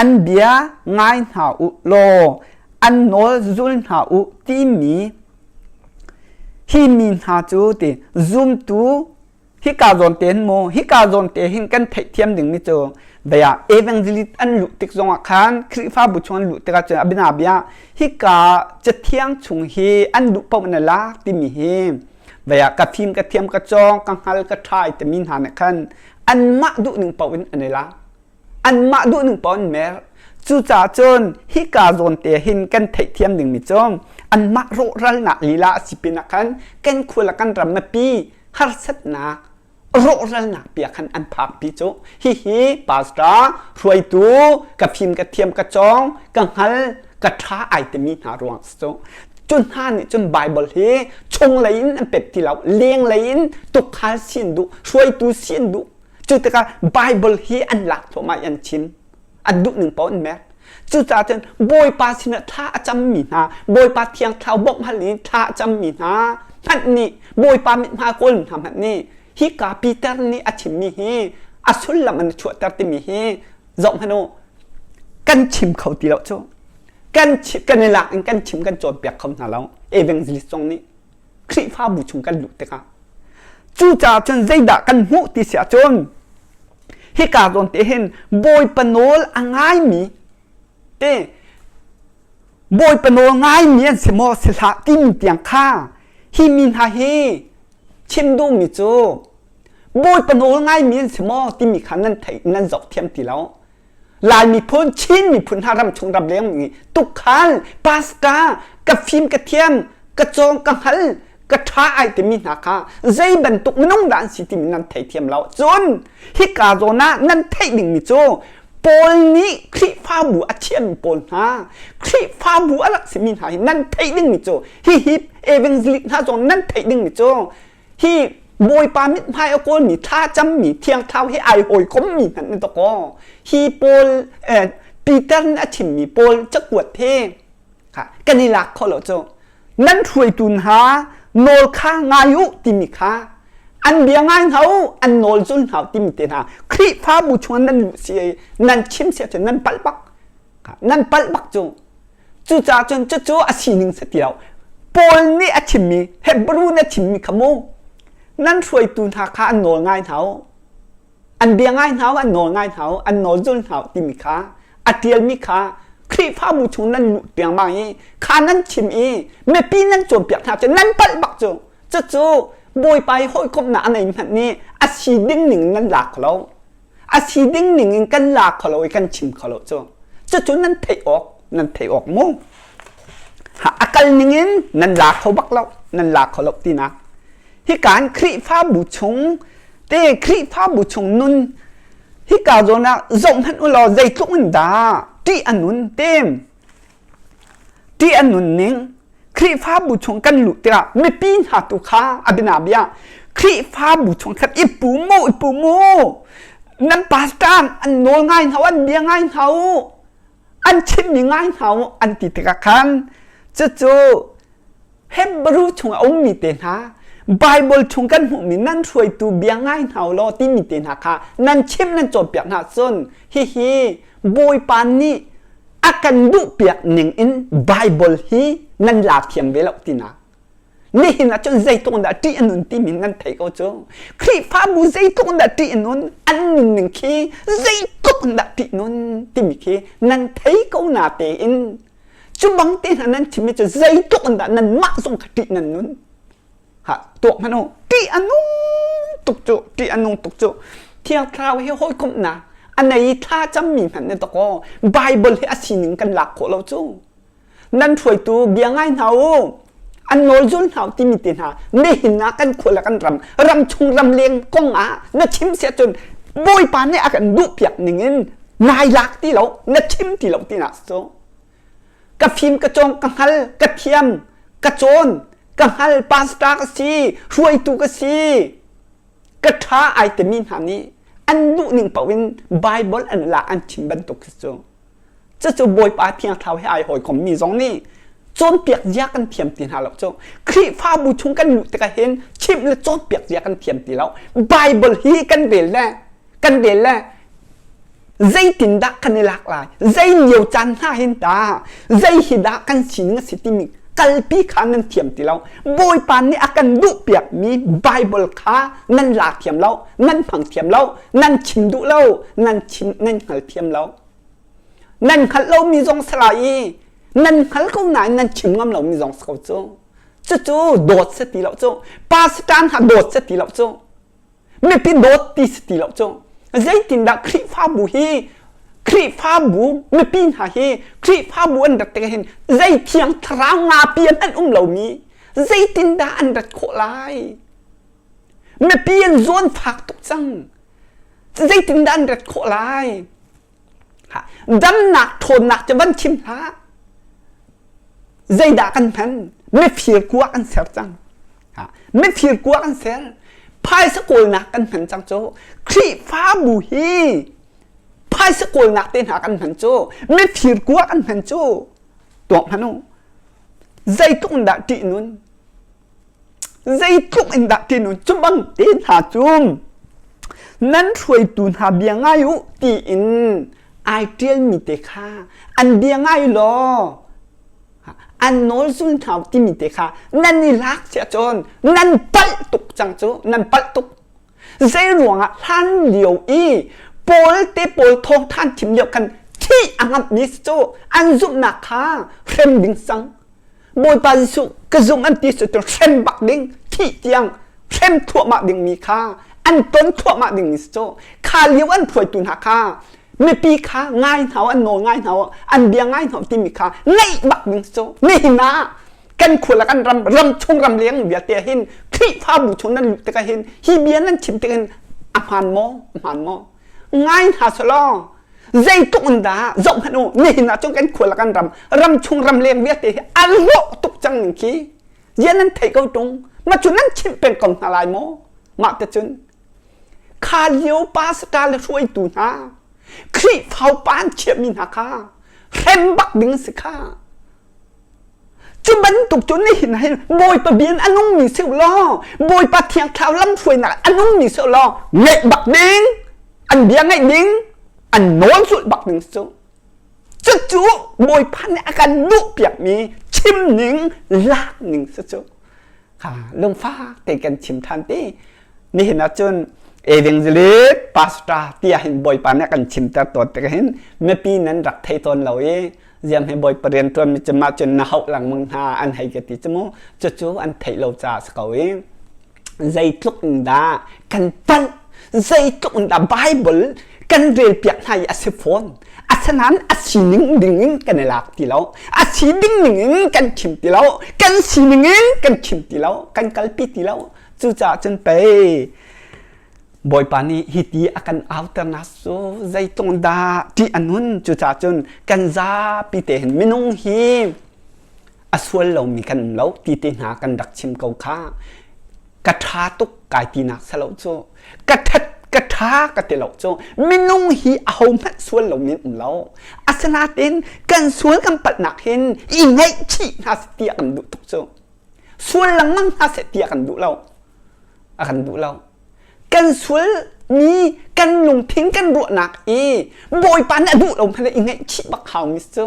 an bia ngai hna u law an nawl zul hna u timi hi mi hna cu ti zumtu hika zawn te hin mu hika zawn te hin kan theihthiam ding mi cu vei ah evangelist an luh tik zongah khan Khrihfabu chung an luh tikah cun abina bia hika cathiang chung hi an duh paoh na lak timi hi vei ah ka fim ka thiam ka cawng ka hngal ka ṭhai timi hna nih khan anmah duh ning paoh in an i lak anmah duh ning paoh an mer cucaah cun hika zawn te hin kan theihthiam ding mi cu anmah rawhralnak lila a si pinah khan kan khua le kan ram mipi harsatnak rawhralnak pia khan an phakpi cu hihi pastor hruaitu ka fim ka thiam ka cawng ka hngal ka ṭha ai timi hna ruang cu cu hna nih cun Bible hi chunglei in an pet ti lo lenglei in tukhal sin duh hruaitu sin duh cu tikah Bible hi an lak thluahmah i an chim an duh ning paoh an mer cucaah cun Bawipa sinah thla a cammi hna Bawipa thiang thlarau bawmh hal in thla a cammi hna hmanh nih Bawipa mithmai kawl hna hmanh nih hika Peter nih a chimmi hi a sullam an chuahter timi hi zoh hmanh u kan chim kho ti lo cu kan kan i lak in kan chim kan cawnpiak kho hna lo evangelist zong nih Khrihfabu chung kan luh tikah cucaah cun zeidah kan hmuh ti si ahcun hika zawn te hin Bawipa nawl a ngaimi te Bawipa nawl ngaimi an si maw si hlah timi tiang kha hi mi hna hi chim duhmi cu Bawipa nawl ngaimi an si maw timi kha nan theih nan zoh thiam ti lo Lai miphun, Chin miphun hna ram chung ram leng nih tukhal, pastor, ka fim ka thiam, ka cawng ka hngal, ka ṭha ai timi hna kha zei bantuk minung dah an si timi nan theithiam lo. Cun hika zawn ah nan theih dingmi cu Paul nih Khrihfabu a thiammi pawl hna, Khrihfabu a rak simi hna hi nan theih dingmi cu hihi evangelist hna zong nan theih dingmi cu hi Bawipa mithmai a kawlmi thlacammi Thiang Thlarau he ai hawikommi hmanh na dawkaw hi Paul eh, Peter nih a chimmi Paul cakuat he kan i lak kho lo cu nan hruaitu hna nawl kha ngai u timi kha an bia ngai hna u an nawl zul hna u timi te hna Khrihfabu chung nan luh si nan chim si ahcun nan palh bak nan palh bak cu Cucaah cun cucu a sining si ti lo. Paul nih a chimmi, Hebrew nih a chimmi kha mu, nan hruaitu hna kha an nawl ngai hna u. An bia ngai hna u, an nawl ngai hna u, an nawl zul hna u timi kha a ṭialmi kha Khrihfabu chung nan luh tiangmang i kha nan chim i mipi nan cawnpiak hna cu nan palh bak cu. Cucu Bawipa i hawikomhnak a nei hmanh nih a si ding ning nan lak lo. A si ding ning in kan la kho lo i kan chim kho lo cu. Cucu nan theih awk, nan theih awk mu. Ha, a kal ning in nan la kho bak lo, nan la kho lo tinak. Hika in Khrihfabu chung te Khrihfabu chung nun hika zawn ah zoh hmanh u law zeitluk in dah ṭih a nun tem. Ṭih a nun ning Khrihfabu chung kan luh tikah mipi hna tu kha a bianabia Khrihfabu chung khan i pu mu i pu mu nan pastor an nawl ngai hna an bia ngai hna u an chimmi ngai hna u an ti tikah khan cucu Hebrew chung a ummi te hna Bible chung kan hmuhmi nan hruaitu bia ngai hna u law timi te hna kha nan chim nan cawnpiak hna cun hihi Bawipa nih a A kan duhpiak ning in Bible hi nan la thiam ve lo tinak. Nihin ah cun zeitluk dah ṭih a nun timi nan thei ko cu. Khrihfabu zeitluk dah ṭih a nun, an nunning khi zeitluk dah ṭih nun timi khi nan thei ko na tein cu bang te hna nan chimmi cu zeitluk dah nanmah zong kha ṭih nan nun. Ha tuak hmanh u ṭih a nung tuk cu ṭih a nung tuk cu Thiang Thlarau hi hawikomhnak a nei thla cammi hmanh ne dakaw Bible hi a sining kan lak khawh lo cu. Nan hruaitu bia ngai hna u an nawl zul hna u timi te hna nihin ah kan khua le kan ram ram chung ram leng kong ah na chim siah cun Bawipa nih a kan duhpiak ning in nai lak ti lo na chim ti lo tinak cu ka fim ka cawng ka hngal ka thiam ka cawn ka hngal pastor ka si hruaitu ka si ka ṭha ai timi hna nih an duh ning paoh in Bible an lak an chim bantuk khi cu Cucu Bawipa Thiang Thlarau he ai hawikommi zong nih cawnpiak zia kan thiam ti hna lo cu. Khrihfabu chung kan luh tikah hin chimh le cawnpiak zia kan thiam ti lo. Bible hi kan rel le kan rel le zeitindah kan i lak lai zei lio caan hna hin ta zei hi dah kan sining a si timi kalpi kha nan thiam ti lo Bawipa nih a kan duhpiakmi Bible kha nan la thiam lo nan hmang thiam lo nan chim duh lo nan chim nan hngal thiam lo Nan hngalh lomi zong si lai i nan hngal ko nain nan chim ngam lomi zong si ko cu. Cucu dawt si ti lo cu. Pastor hna dawt si ti lo cu. Mipi dawt ti si ti lo cu. Zeitindah Khrihfabu hi Khrihfabu mipi hna hi Khrihfabu an rat tikah hin zei thiang thlarau ngapi an um lomi zeitindah an rat khawh lai? Mipi an zawn fak tuk cang. Zeitindah an rat khawh lai? Damnak ṭhawnnak cu van chim hlah. Zeidah kan hman? Mifir kua kan ser cang. Mifir kua kan ser. Phaisa kawlnak kan hman cang cu. Khrihfabu hi phaisa kawlnak te hna kan hman cu. Mifir kua kan hman cu. Tuak hmanh u. Zeitluk in dah ṭih nun? Zeitluk in dah ṭih nun? Cu bang te hna cu nan hruaitu hna bia ngai u tiin ai ṭialmi te kha an bia ngai law an nawl zul hna u timi te kha nan i lak siah cun nan palh tuk cang cu nan palh tuk zei ruangah hlan lio i Paul te pawl thawngthan thim lio khan thih a ngamhmi cu an zumhnak kha hrem ding sang Bawipa Jesuh ka zumh an ti cu hrem bak ding thih tiang hrem thluahmah dingmi kha an ton thluahmah dingmi si cu kha lio an hruaitu hna kha mipi kha ngai hna an nawl ngai hna an bia ngai hna timi kha ngaih bak ding si cu nihin ah kan khua le kan ram ram chung ram leng vialte hin Khrihfabu chung nan luh tikah hin hi bia nan chim tik hin a hmaan maw a hmaan maw ngai hna selaw zeitluk in dah zoh hmanh u nihin ah cun kan khua le kan ram ram chung ram leng vialte hi a lawh tuk cang ning khi zia nan theih ko tung ma cu nan chimh peng ko hna lai maw mah te cun kha lio pastor le hruaitu hna Khrihfa upa an chiahmi hna kha hrem bak ding si kha Cu bantuk cu nihin hin Bawipa bia in a nungmi si law Bawipa Thiang Thlarau lamhruainak a nungmi si law ngaih bak ding an bia ngaih ding an nawl zulh bak ding cu cucu Bawipa nih a kan duhpiakmi chim ning lak ning si cu kha lungfak te kan chim than ti nihin ah cun evangelist pastor tiah hin Bawipa nih a kan chimter tawn tik hin mipi nan rak thei tawn lo i ziam he Bawipa rian ṭuan mi cu mah cun na hauh lengmang hna an hei ka ti cu mu cucu an theih lo caah si ko i zeitluk in dah kan palh zeitluk in dah Bible kan rel piak hna i a si fawn asinain a sining ding in kan i lak ti lo a si ding ning in kan chim ti lo kan sining in kan chim ti lo kan kalpi ti lo Cucaah cun pei Bawipa nih hiti a kan auternak cu zeitlung dah ṭih a nun. Cucaah cun kan zapi te hin minung hi a sual lomi kan um lo ti te hna kan rak chim ko kha. Ka ṭha tuk kai tinak si lo cu. Ka ṭhat ka ṭha ka ti lo cu. Minung hi ahohmanh sual lomi an um lo. Asinain kan sual kan palhnak hin i ngaihchih hna seh ti a kan duh tuk cu. Sual lengmang hna seh ti a kan duh lo. A kan duh lo. Kan sual Mi kan lungthin kan ruahnak i Bawipa nih a duh lo hmanh i ngaihchih bak hau mi cu.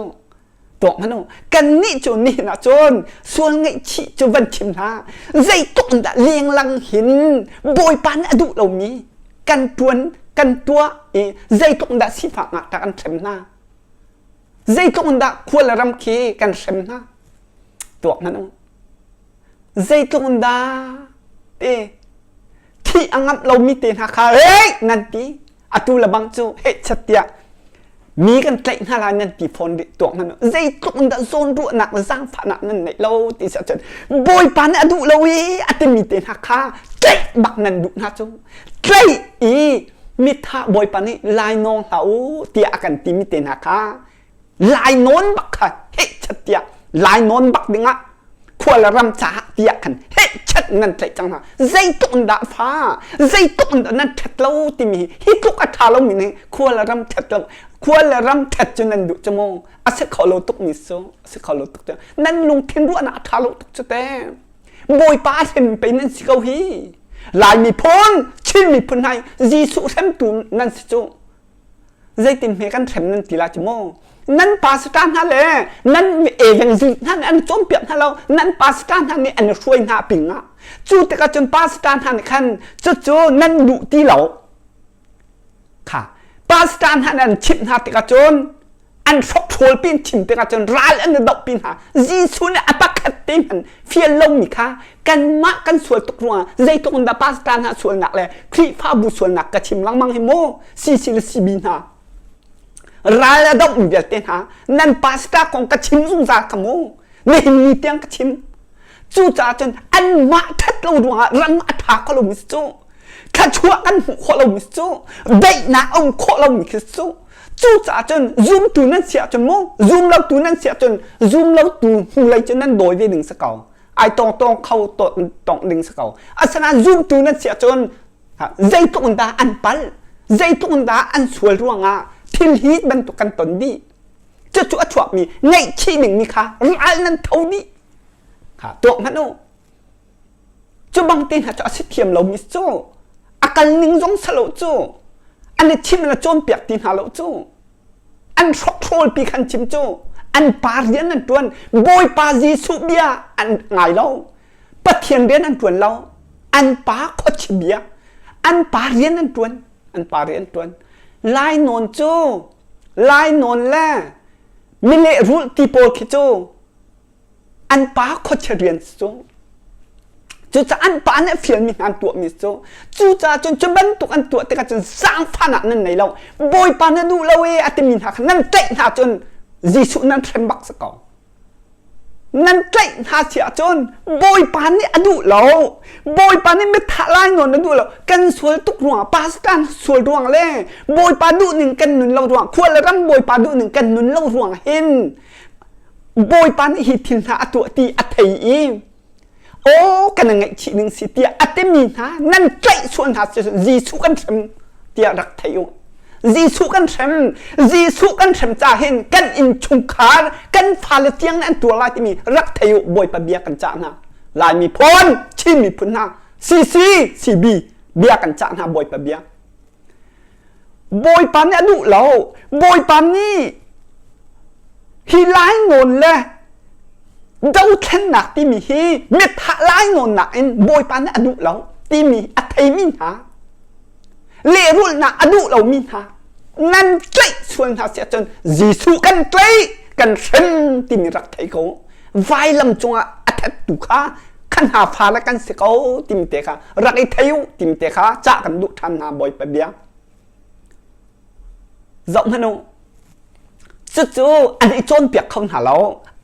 Tuak hmanh u. Kannih cu nihin ah cun sual ngaihchih cu van chim hlah. Zeitluk in dah lenglang hin Bawipa nih a duh lomi kan ṭuan kan tuah i zeitluk in dah sifak ngakṭah kan hrem hna. Zeitluk in dah khua le ram khi kan hrem hna. Tuak hmanh u. Zeitluk in dah ti thih a ngamh lomi te hna kha hei nan ti atu le bang cu heh chat tiah mi kan tlaih hna lai nan ti fawn rih tuak hmanh zeitluk in dah zawnruahnak le zaangfahnak nan neih lo ti si ahcun Bawipa nih a duh lo i a timi te hna kha tlaih bak nan duh hna cu tlaih i mitha Bawipa nih lai nawng hlah u tiah a kan timi te hna kha lainawn bak kha hehchat tiah lainawn bak dingah khua le ram caah tiah khan hehchat nan tlaih cang hna zeitluk in dah fa zeitluk in dah nan ṭhat lo timi hi tluk a ṭha lomi nih khua le ram ṭhat lo khua le ram ṭhat cu nan duh cu mu a si kho lo tuk mi cu a si kho lo tuk cu nan lungthin ruahnak a ṭha lo tuk cu te Bawipa hrem pei nan si ko hi Lai miphun Chin miphun hna Jesuh hremtu nan si cu Zeitin hme kan hrem nan ti la cu mu? Nan pastor hna le nan evangelist hna nih an cawnpiak hna lo. Nan pastor hna nih an hruai hna ping ah. Cu tikah cun pastor hna nih khan cucu nan duh ti lo. Kha pastor hna nih an chimh hna tikah cun an hrokhrawl pin chim tikah cun ral an i doh pi hna. Jesuh nih a pakhat te hmanh fial lomi kha kanmah kan sual tuk ruangah zeitluk in dah pastor hna sualnak le Khrihfabu sualnak ka chim lengmang hi mu CC le CB hna ral a dohmi vialte hna nan pastor kong ka chim zungzal ka mu nihin ni tiang ka chim cucaah cun anmah ṭhat lo ruangah ram a ṭha kho lomi si cu thluachuah kan hmuh khawh lomi si cu daihnak a um khawh lomi khi si cu cucaah cun zumtu nan si ahcun mu zum lotu nan si ahcun zum lotu hnulei cu nan dawi ve ding si ko ai tong tong kho tong ding si ko asinain zumtu nan si ahcun zeitluk in dah an pal zeitluk in dah an sual ruangah thil hi bantuk kan ton dih cucu a chuakmi ngaihchih dingmi kha ral nan tho dih kha tuak hmanh u cu bang te hna cu a si thiam lomi cu a kal ning zong salo cu an i chim le cawnpiak ti hna lo cu an hrokhrawl pi khan chim cu an pa rian an ṭuan Bawipa Jesuh bia an ngai lo Pathian rian an ṭuan lo an pa khuachi bia an pa rian an ṭuan an pa rian an ṭuan lai nawn cu lai nawn le mileh rulh ti pawl khi cu an pa khuachia rian cu cucaah an pa nih a fialmi hna an tuahmi cu cucaah cun cu bantuk an tuah tikah cun zaangfahnak nan nei lo Bawipa na duh lo e a timi hna kha nan tlaih hna cun Jesuh nan hrem bak si ko nan tlaih hna si ahcun Bawipa nih a duh lo Bawipa nih mithah lai nawn a duh lo kan sual tuk ruangah pastor sual ruang le Bawipa duh ning kan nun lo ruang khua le ram Bawipa duh ning kan nun lo ruang hin Bawipa nih hi thil hna a tuah ti a thei i aw kan ngaihchih ning si tiah a timi hna nan tlaih sual hna si Jesuh kan hrem tiah rak thei u. Jesuh kan hrem Jesuh kan hrem ca hin kan innchungkhar kan fale tiang nih an tuar lai timi rak thei u Bawipa bia kan cah hna Lai miphun Chin miphun hna CC CB bia kan cah hna Bawipa bia Bawipa nih a duh lo. Bawipa nih hi lainawn le dothlennak timi hi mithah lainawnnak in Bawipa nih a duh lo timi a theimi hna lehrulhnak a duh lomi hna nan tlaih sual hna si ahcun Jesuh kan tlaih kan hrem timi rak thei ko vailam cungah a thattu kha kha hna fa le kan si ko timi te kha rak i thei u timi te kha cah kan duh ṭhan hna Bawipa bia zoh hmanh u cucu an i cawnpiak kho hna lo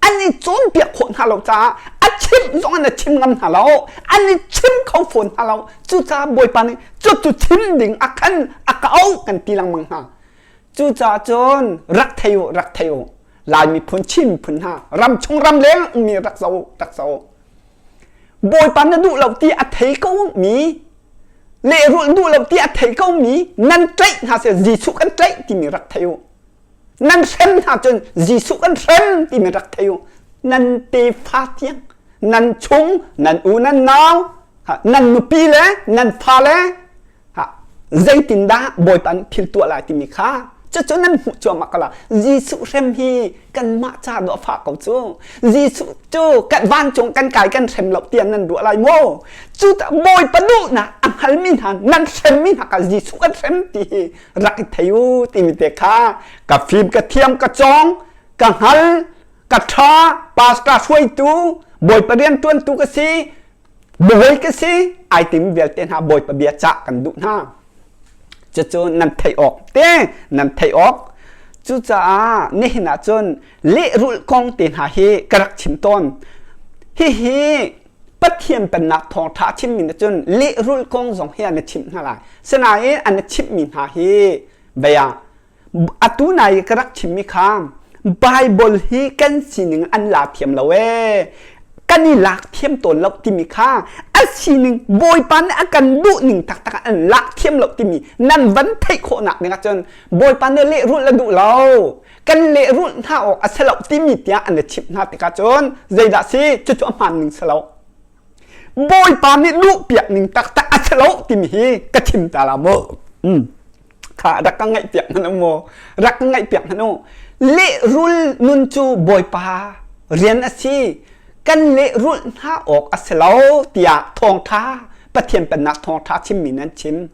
an i cawnpiak khawh hna lo caah a chimh zong an i chim ngam hna lo an i chim kho fawn hna lo cucaah Bawipa nih cucu chim ding a khan a ka auh kan ti lengmang hna Cucaah cun rak thei u, rak thei u. Lai miphun, Chin miphun hna, ram chung ram leng ummi rak zoh u, rak zoh u. Bawipa na duh lo ti a thei ko mi, lehrulh duh lo ti a thei ko mi, nan tlaih hna seh Jesuh kan tlaih timi rak thei u. Nan hrem hna cun Jesuh kan hrem timi rak thei u. Nan tefa tiang, nan chung, nan u nan nau, nan nupi le nan fale. Zeitindah Bawipa nih thil tuah lai timi kha cucu nan hmuh cuahmah ko la. Jesuh hrem hi kanmah ca dawh fah ko cu. Jesuh cu kan vancung kan kai kan hrem lo tiah nan ruah lai maw? Cu Bawipa duhnak a hngalmi hna nan hremmi hna kha Jesuh kan hrem ti hi rak i thei u timi te kha ka fim ka thiam ka cawng ka hngal ka ṭha pastor hruaitu Bawipa rianṭuantu ka si Bawi ka si ai tim vialte hna Bawipa bia cah kan duh hna. Cucu nan theih awk te nan theih awk. Cucaah nihin ah cun lehrulh kong te hna hi ka rak chim tawn. Hihi Pathian pennak thawngṭha chimmi nih cun lehrulh kong zong hi an i chimh hna lai. Sinain an i chimhmi hna hi bia Atu nai i ka rak chimmi kha Baibal hi kan sining an la thiam lo ee. Kan i lak thiam tawn lo timi kha a sining Bawipa nih a kan duh ning taktak ah an lak thiam lo timi nan van theih khawhnak ding ahcun Bawipa nih lehrulh a duh lo. Kan lehrulh hna awk a si lo timi tiah an i chimh hna tikah cun zeidah si cucu a hmaan ning si lo. Bawipa nih duhpiak ning taktak a si lo timi hi ka chim ta la mu. Mm. Kha rak ka ngaihpiak hmanh u mu rak ka ngaihpiak hmanh u lehrul nun cu Bawipa rian a si kan lehrulh hna awk a si lo tiah thawngṭha Pathian pennak thawngṭha chimmi nan chim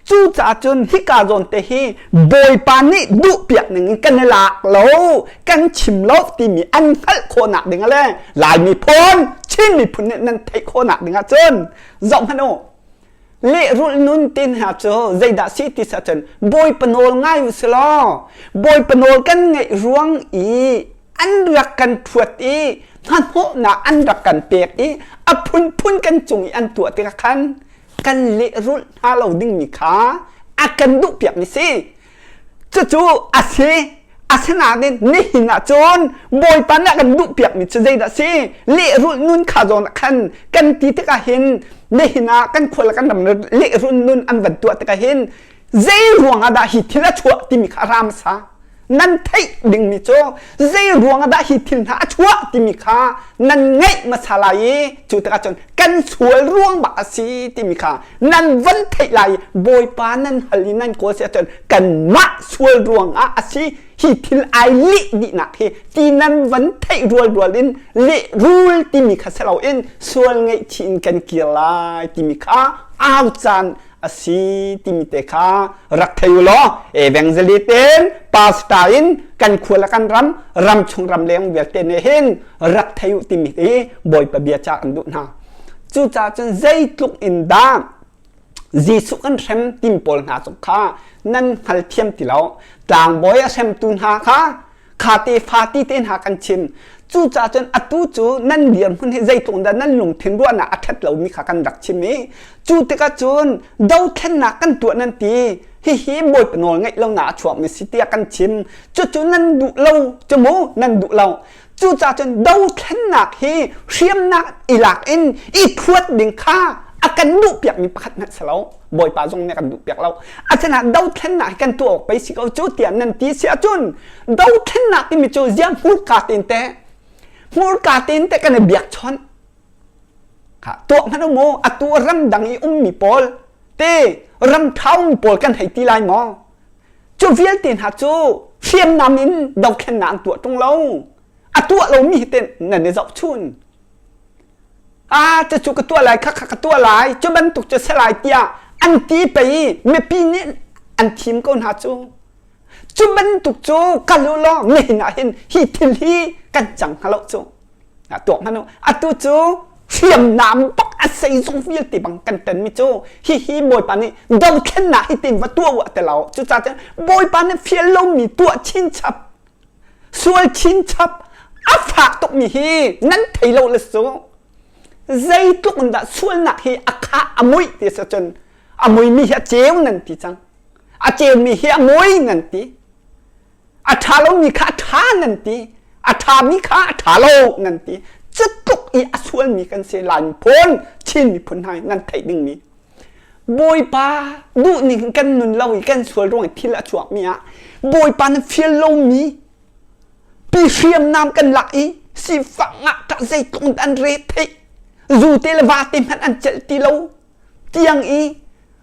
cucaah cun hika zawn te hi Bawipa nih duhpiak ning in kan i lak lo kan chim lo timi an hngalh khawhnak ding le Lai miphun Chin miphun nih nan theih khawhnak ding ah cun zoh hmanh u Lehrulh nun ti hna cu zeidah si ti cun Bawipa nawl ngai u si law Bawipa nawl kan ngaih ruang i an rak kan ṭhuat i hnahnawhnak an rak kan pek i a phunphun kan cung i an tuah tikah khan kan lehrulh hna lo dingmi kha a kan duhpiakmi si. Cucu a si. Asinain nihin ah cun Bawipa nih a kan duhpiakmi cu zeidah a si? Lehrulh nun kha zawn ah khan kan ti tikah hin nihin ah kan khua le kan ram lehrulh nun an van tuah tikah hin zei ruang ah dah hi thil a chuah timi kha a ra hmasa. Nan theih dingmi cu zei ruang ah dah hi thil hna a chuah timi kha nan ngaih hmasa lai i cu tikah cun kan sual ruang bak a si timi kha nan van theih lai i Bawipa nan hal i nan kawl si ahcun kanmah sual ruangah a si hi thil ai lih dihnak hi ti nan van theih rualrual in lehrul timi kha si loin sual ngaihchih in kan kir lai timi kha au caan a si timi te kha rak thei u law evangelist in pastor in kan khua le kan ram ram chung ram leng vialte nih hin rak thei u timi hi Bawipa bia ca kan duh hna cucaah cun zeitluk in dah Jesuh kan hrem tim pawl hna cu kha nan hngalthiam ti lo tlangbawi a hremtu hna kha kha te fa ti te hna kan chim cucaah cun atu cu nan dirhmun hi zeitluk dah nan lungthin ruahnak a ṭhat lomi kha kan rak chim i cu tikah cun dothlennak kan tuah nan ti hihi Bawipa nawl ngaih lonak a chuakmi si tiah kan chim cucu nan duh lo cu mu nan duh lo Cucaah cun dothlennak hi hriamnak i lak in i thuat ding kha a kan duhpiakmi pakhat hmanh si lo. Bawipa zong nih a kan duhpiak lo. Asinain dothlennak hi kan tuah awk pei si ko cu tiah nan ti si ahcun dothlennak timi cu ziah hmurka tein teh hmurka tein teh kan i biakchawnh. Kha tuah hmanh u mu atu ramdang i ummi pawl te ram ṭha um pawl kan hei ti lai maw? Cu vialte hna cu hriamnam in dothlennak an tuah ṭung lo. A tuah lomi hi ten nan i zohchun. Ah, cucu ka tuah lai, khakha ka tuah lai, cu bantuk cu si lai tiah an ti pei i mipi nih an thim ko hna cu. Cu bantuk cu kal u law nihin ah hin hi thil hi kan cang hnga lo cu. Tuak hmanh u. Atu cu hriamnam bak a zeizong vialte bang kan tonmi cu hihi Bawipa nih dothlennak hi tin va tuah u a ti lo. Cucaah cun Bawipa nih fial lomi tuah chinchap, sual chinchap, a fak tukmi hi nan thei lo le su. Zeitluk in dah sualnak hi a khah a muih ti si cun a muimi hi a ceu nan ti cang. A ceumi hi a mui nan ti. A ṭha lomi kha a ṭha nan ti. A ṭhami kha a ṭha lo nan ti. Cutluk i a sualmi kan si Lai miphun, Chin miphun hna nan theih dingmi. Bawipa duhning kan nun lo i kan sual ruang i thil a chuakmi ah Bawipa na fial lomi pi hriamnam kan lak i sifak ngakṭah zeitluk an re theih zu te le va te hmanh an celh ti lo tiang i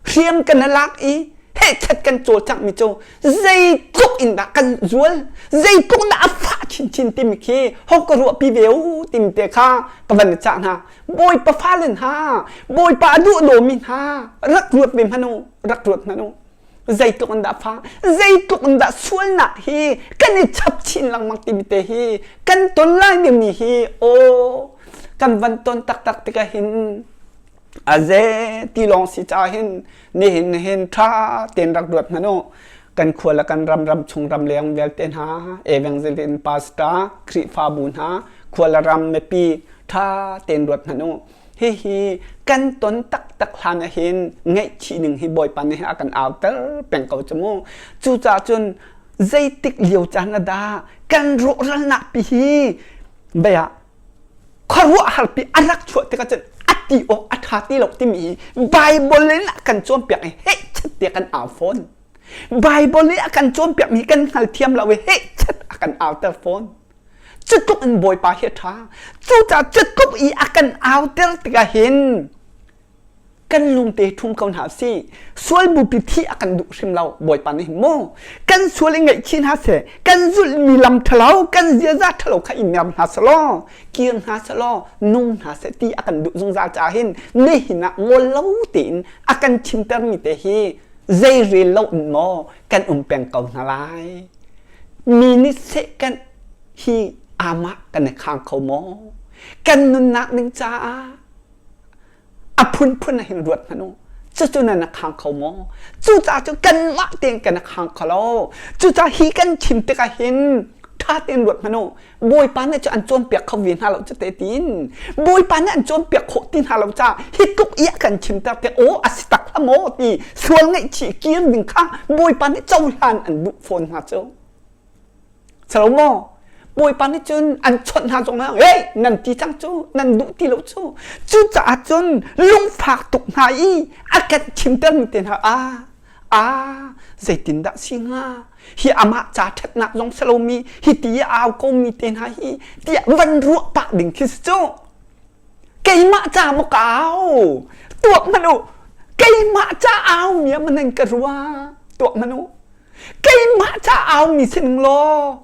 hriam kan lak i. Hehchat kan cawlcangh mi cu zeitluk in dah kan zual, zeitluk dah a fah chinchin timi khi ho ka ruahpi ve u timi te kha ka van i cah hna. Bawipa fale hna, Bawipa a duh dawmi hna, rak ruat ve hmanh u, rak ruat hmanh u. Zeitluk in dah fa, zeitluk in dah sualnak hi kan i chap chin lengmang timi te hi kan ton lai dingmi hi aw kan van ton taktak tikah hin a ze ti lawng si ca hin nihin hin ṭha tein rak ruat hmanh u. Kan khua le kan ram ram chung ram leng vialte hna evangelist pastor Khrihfabu hna khua le ram mipi ṭha tein ruat hmanh u. Hihi kan ton taktak hlan ah hin ngaihchih ning hi Bawipa nih a kan auter peng ko cu mu. Cucaah cun zeitik lio caan ah dah kan rawhralnak pi hi bia khuaruahhar pi a rak chuah tikah cun a ti awk a ṭha ti lo timi hi Bible in a kan cawnpiak i hehchat tiah kan au fawn. Bible i a kan cawnpiakmi hi kan hngalthiam lo i hehchat a kan auter fawn. Cutluk in Bawipa hi a ṭha. Cucaah cutluk i a kan auter tikah hin kan lungte ṭhum ko hna sih. Sual bupi thih a kan duh hrim lo Bawipa nih hin mu. Kan sual i ngaihchih hna seh, kan zulhmi lam ṭhalo, kan ziaza ṭhalo kha i mer hna selaw, kir hna selaw, nung hna seh ti a kan duh zungzal caah hin nihin ah ngol lo tein a kan chimtermi te hi zei rel lo in maw kan um peng ko hna lai. Mi nih seh kan hi amah kan i khang kho maw? Kan nunnak ding caah a phunphun ah hin ruat hmanh u. Cucu nan a khang kho maw? Cucaah cun kanmah tein kan a khang kho lo. Cucaah hi kan chim tikah hin ṭha tein ruat hmanh u. Bawipa nih cu an cawnpiak kho ve hna lo cu te tiin Bawipa nih an cawnpiak khawh ti hna lo caah hi tluk i a kan chimter te aw a si tak hlah maw ti sual ngaihchih kir ding kha Bawipa nih cohlan an duh fawn hna cu. Salomo Bawipa nih cun an chawnh hna zong ah hey nan ti cang cu nan duh ti lo cu cucaah cun lungfak tuk hna i a kan chimter mi te hna ah ah zeitindah si hnga hi amah ca ṭhatnak zong si lomi hi ti i au komi te hna hi tiah van ruah pah ding khi si cu keimah ca maw ka au tuak hmanh u keimah ca au mi ah nan ka ruah tuak hmanh u keimah ca au mi si ning law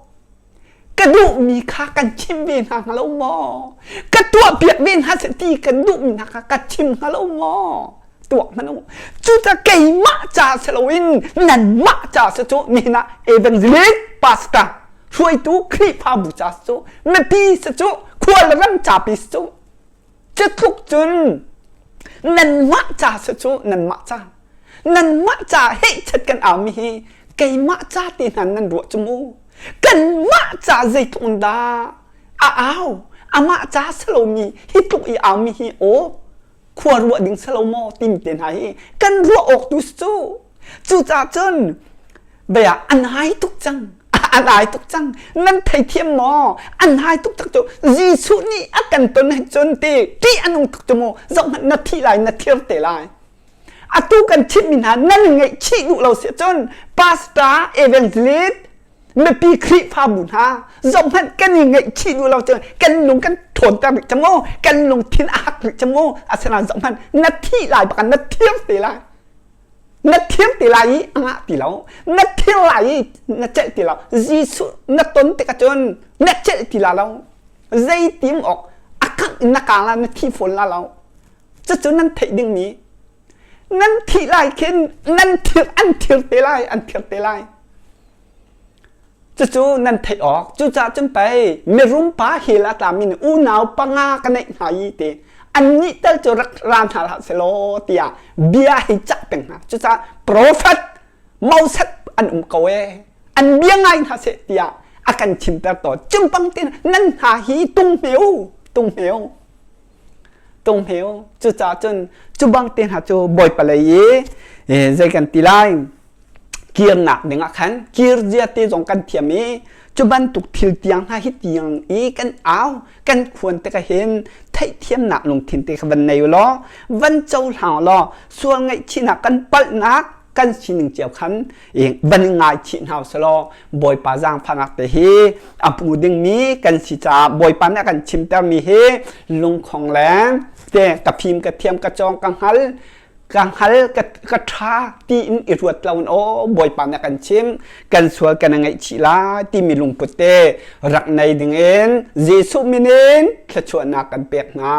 ka duhmi kha kan chim ve hna hnga lo maw ka tuah piak ve hna seh ti kan duhmi hna kha ka chim hnga lo maw tuah hmanh u cucaah keimah ca si loin nanmah ca si cu nihin ah evangelist pastor hruaitu Khrihfabu ca si cu mipi si cu khual le ram capi si cu cu tluk cun nanmah ca si cu nanmah ca nanmah ca hehchat kan aumi hi keimah ca te hna nan ruah cu mu kanmah ca zeitluk in dah a au amah ca si lomi hi tluk i aumi hi aw khua ruah ding si lo maw timi te hna hi kan ruah awk tu si cu cucaah cun bia an hai tuk cang an ai tuk cang nan theithiam maw an hai tuk tak cu Jesuh nih a kan ton he cun ti ṭih a nung tuk cu mu zoh hmanh na thi lai na thir te lai atu kan chimmi hna nan ngaihchih duh lo si cun pastor evangelist mipi Khrihfabu hna zohhmanh kan i ngaihchih duh lo cun kan lung kan ṭhawnter rih cang mu kan lungthin a hak rih cang mu asinain zohhmanh na thih lai bak na thir te lai na thir ti lai i a ngah ti lo na thir lai i na celh ti lo Jesuh na ton tikah cun na celh ti la lo zeitim awk a kangh in na kaang la na thi fawn la lo cucu nan theih dingmi nan thih lai khin nan thir an thir te lai an thir te lai cucu nan theih awk cucaah cun pei mirum pa hel a tlami nih unau panga ka neih hna i ti annih tal cu rak ra hna hlah selaw tiah bia hei cah peng hna cucaah profet Moses an um ko ee an bia ngai hna seh tiah a kan chimter tawn cumpang tin nan hna hi tung hmeu tung hmeu tung hmeu cucaah cun cu bang te hna cu bawipa lei i zei kan ti lai kirnak ding ah khan kir zia te zong kan thiam i cu bantuk thil tiang hna hi tiang i kan au kan khuan te ka hin theihthiamnak lungthin te kha van nei law van cohlang law sual ngaihchihnak kan palhnak kan sining cio khan van i ngaichih hna usalaw Bawipa zaangfahnak te hi a hmu dingmi kan si caah Bawipa nih a kan chimtermi hi lungkhong le te ka fim ka thiam ka cawng ka hngal. Ka hngal ka ka ṭha tiin i ruat lo in aw Bawipa na kan chim kan sual kan ngaihchih lai timi lungput te rak nei dingin Jesuh min in thluachuahnak kan pek hna.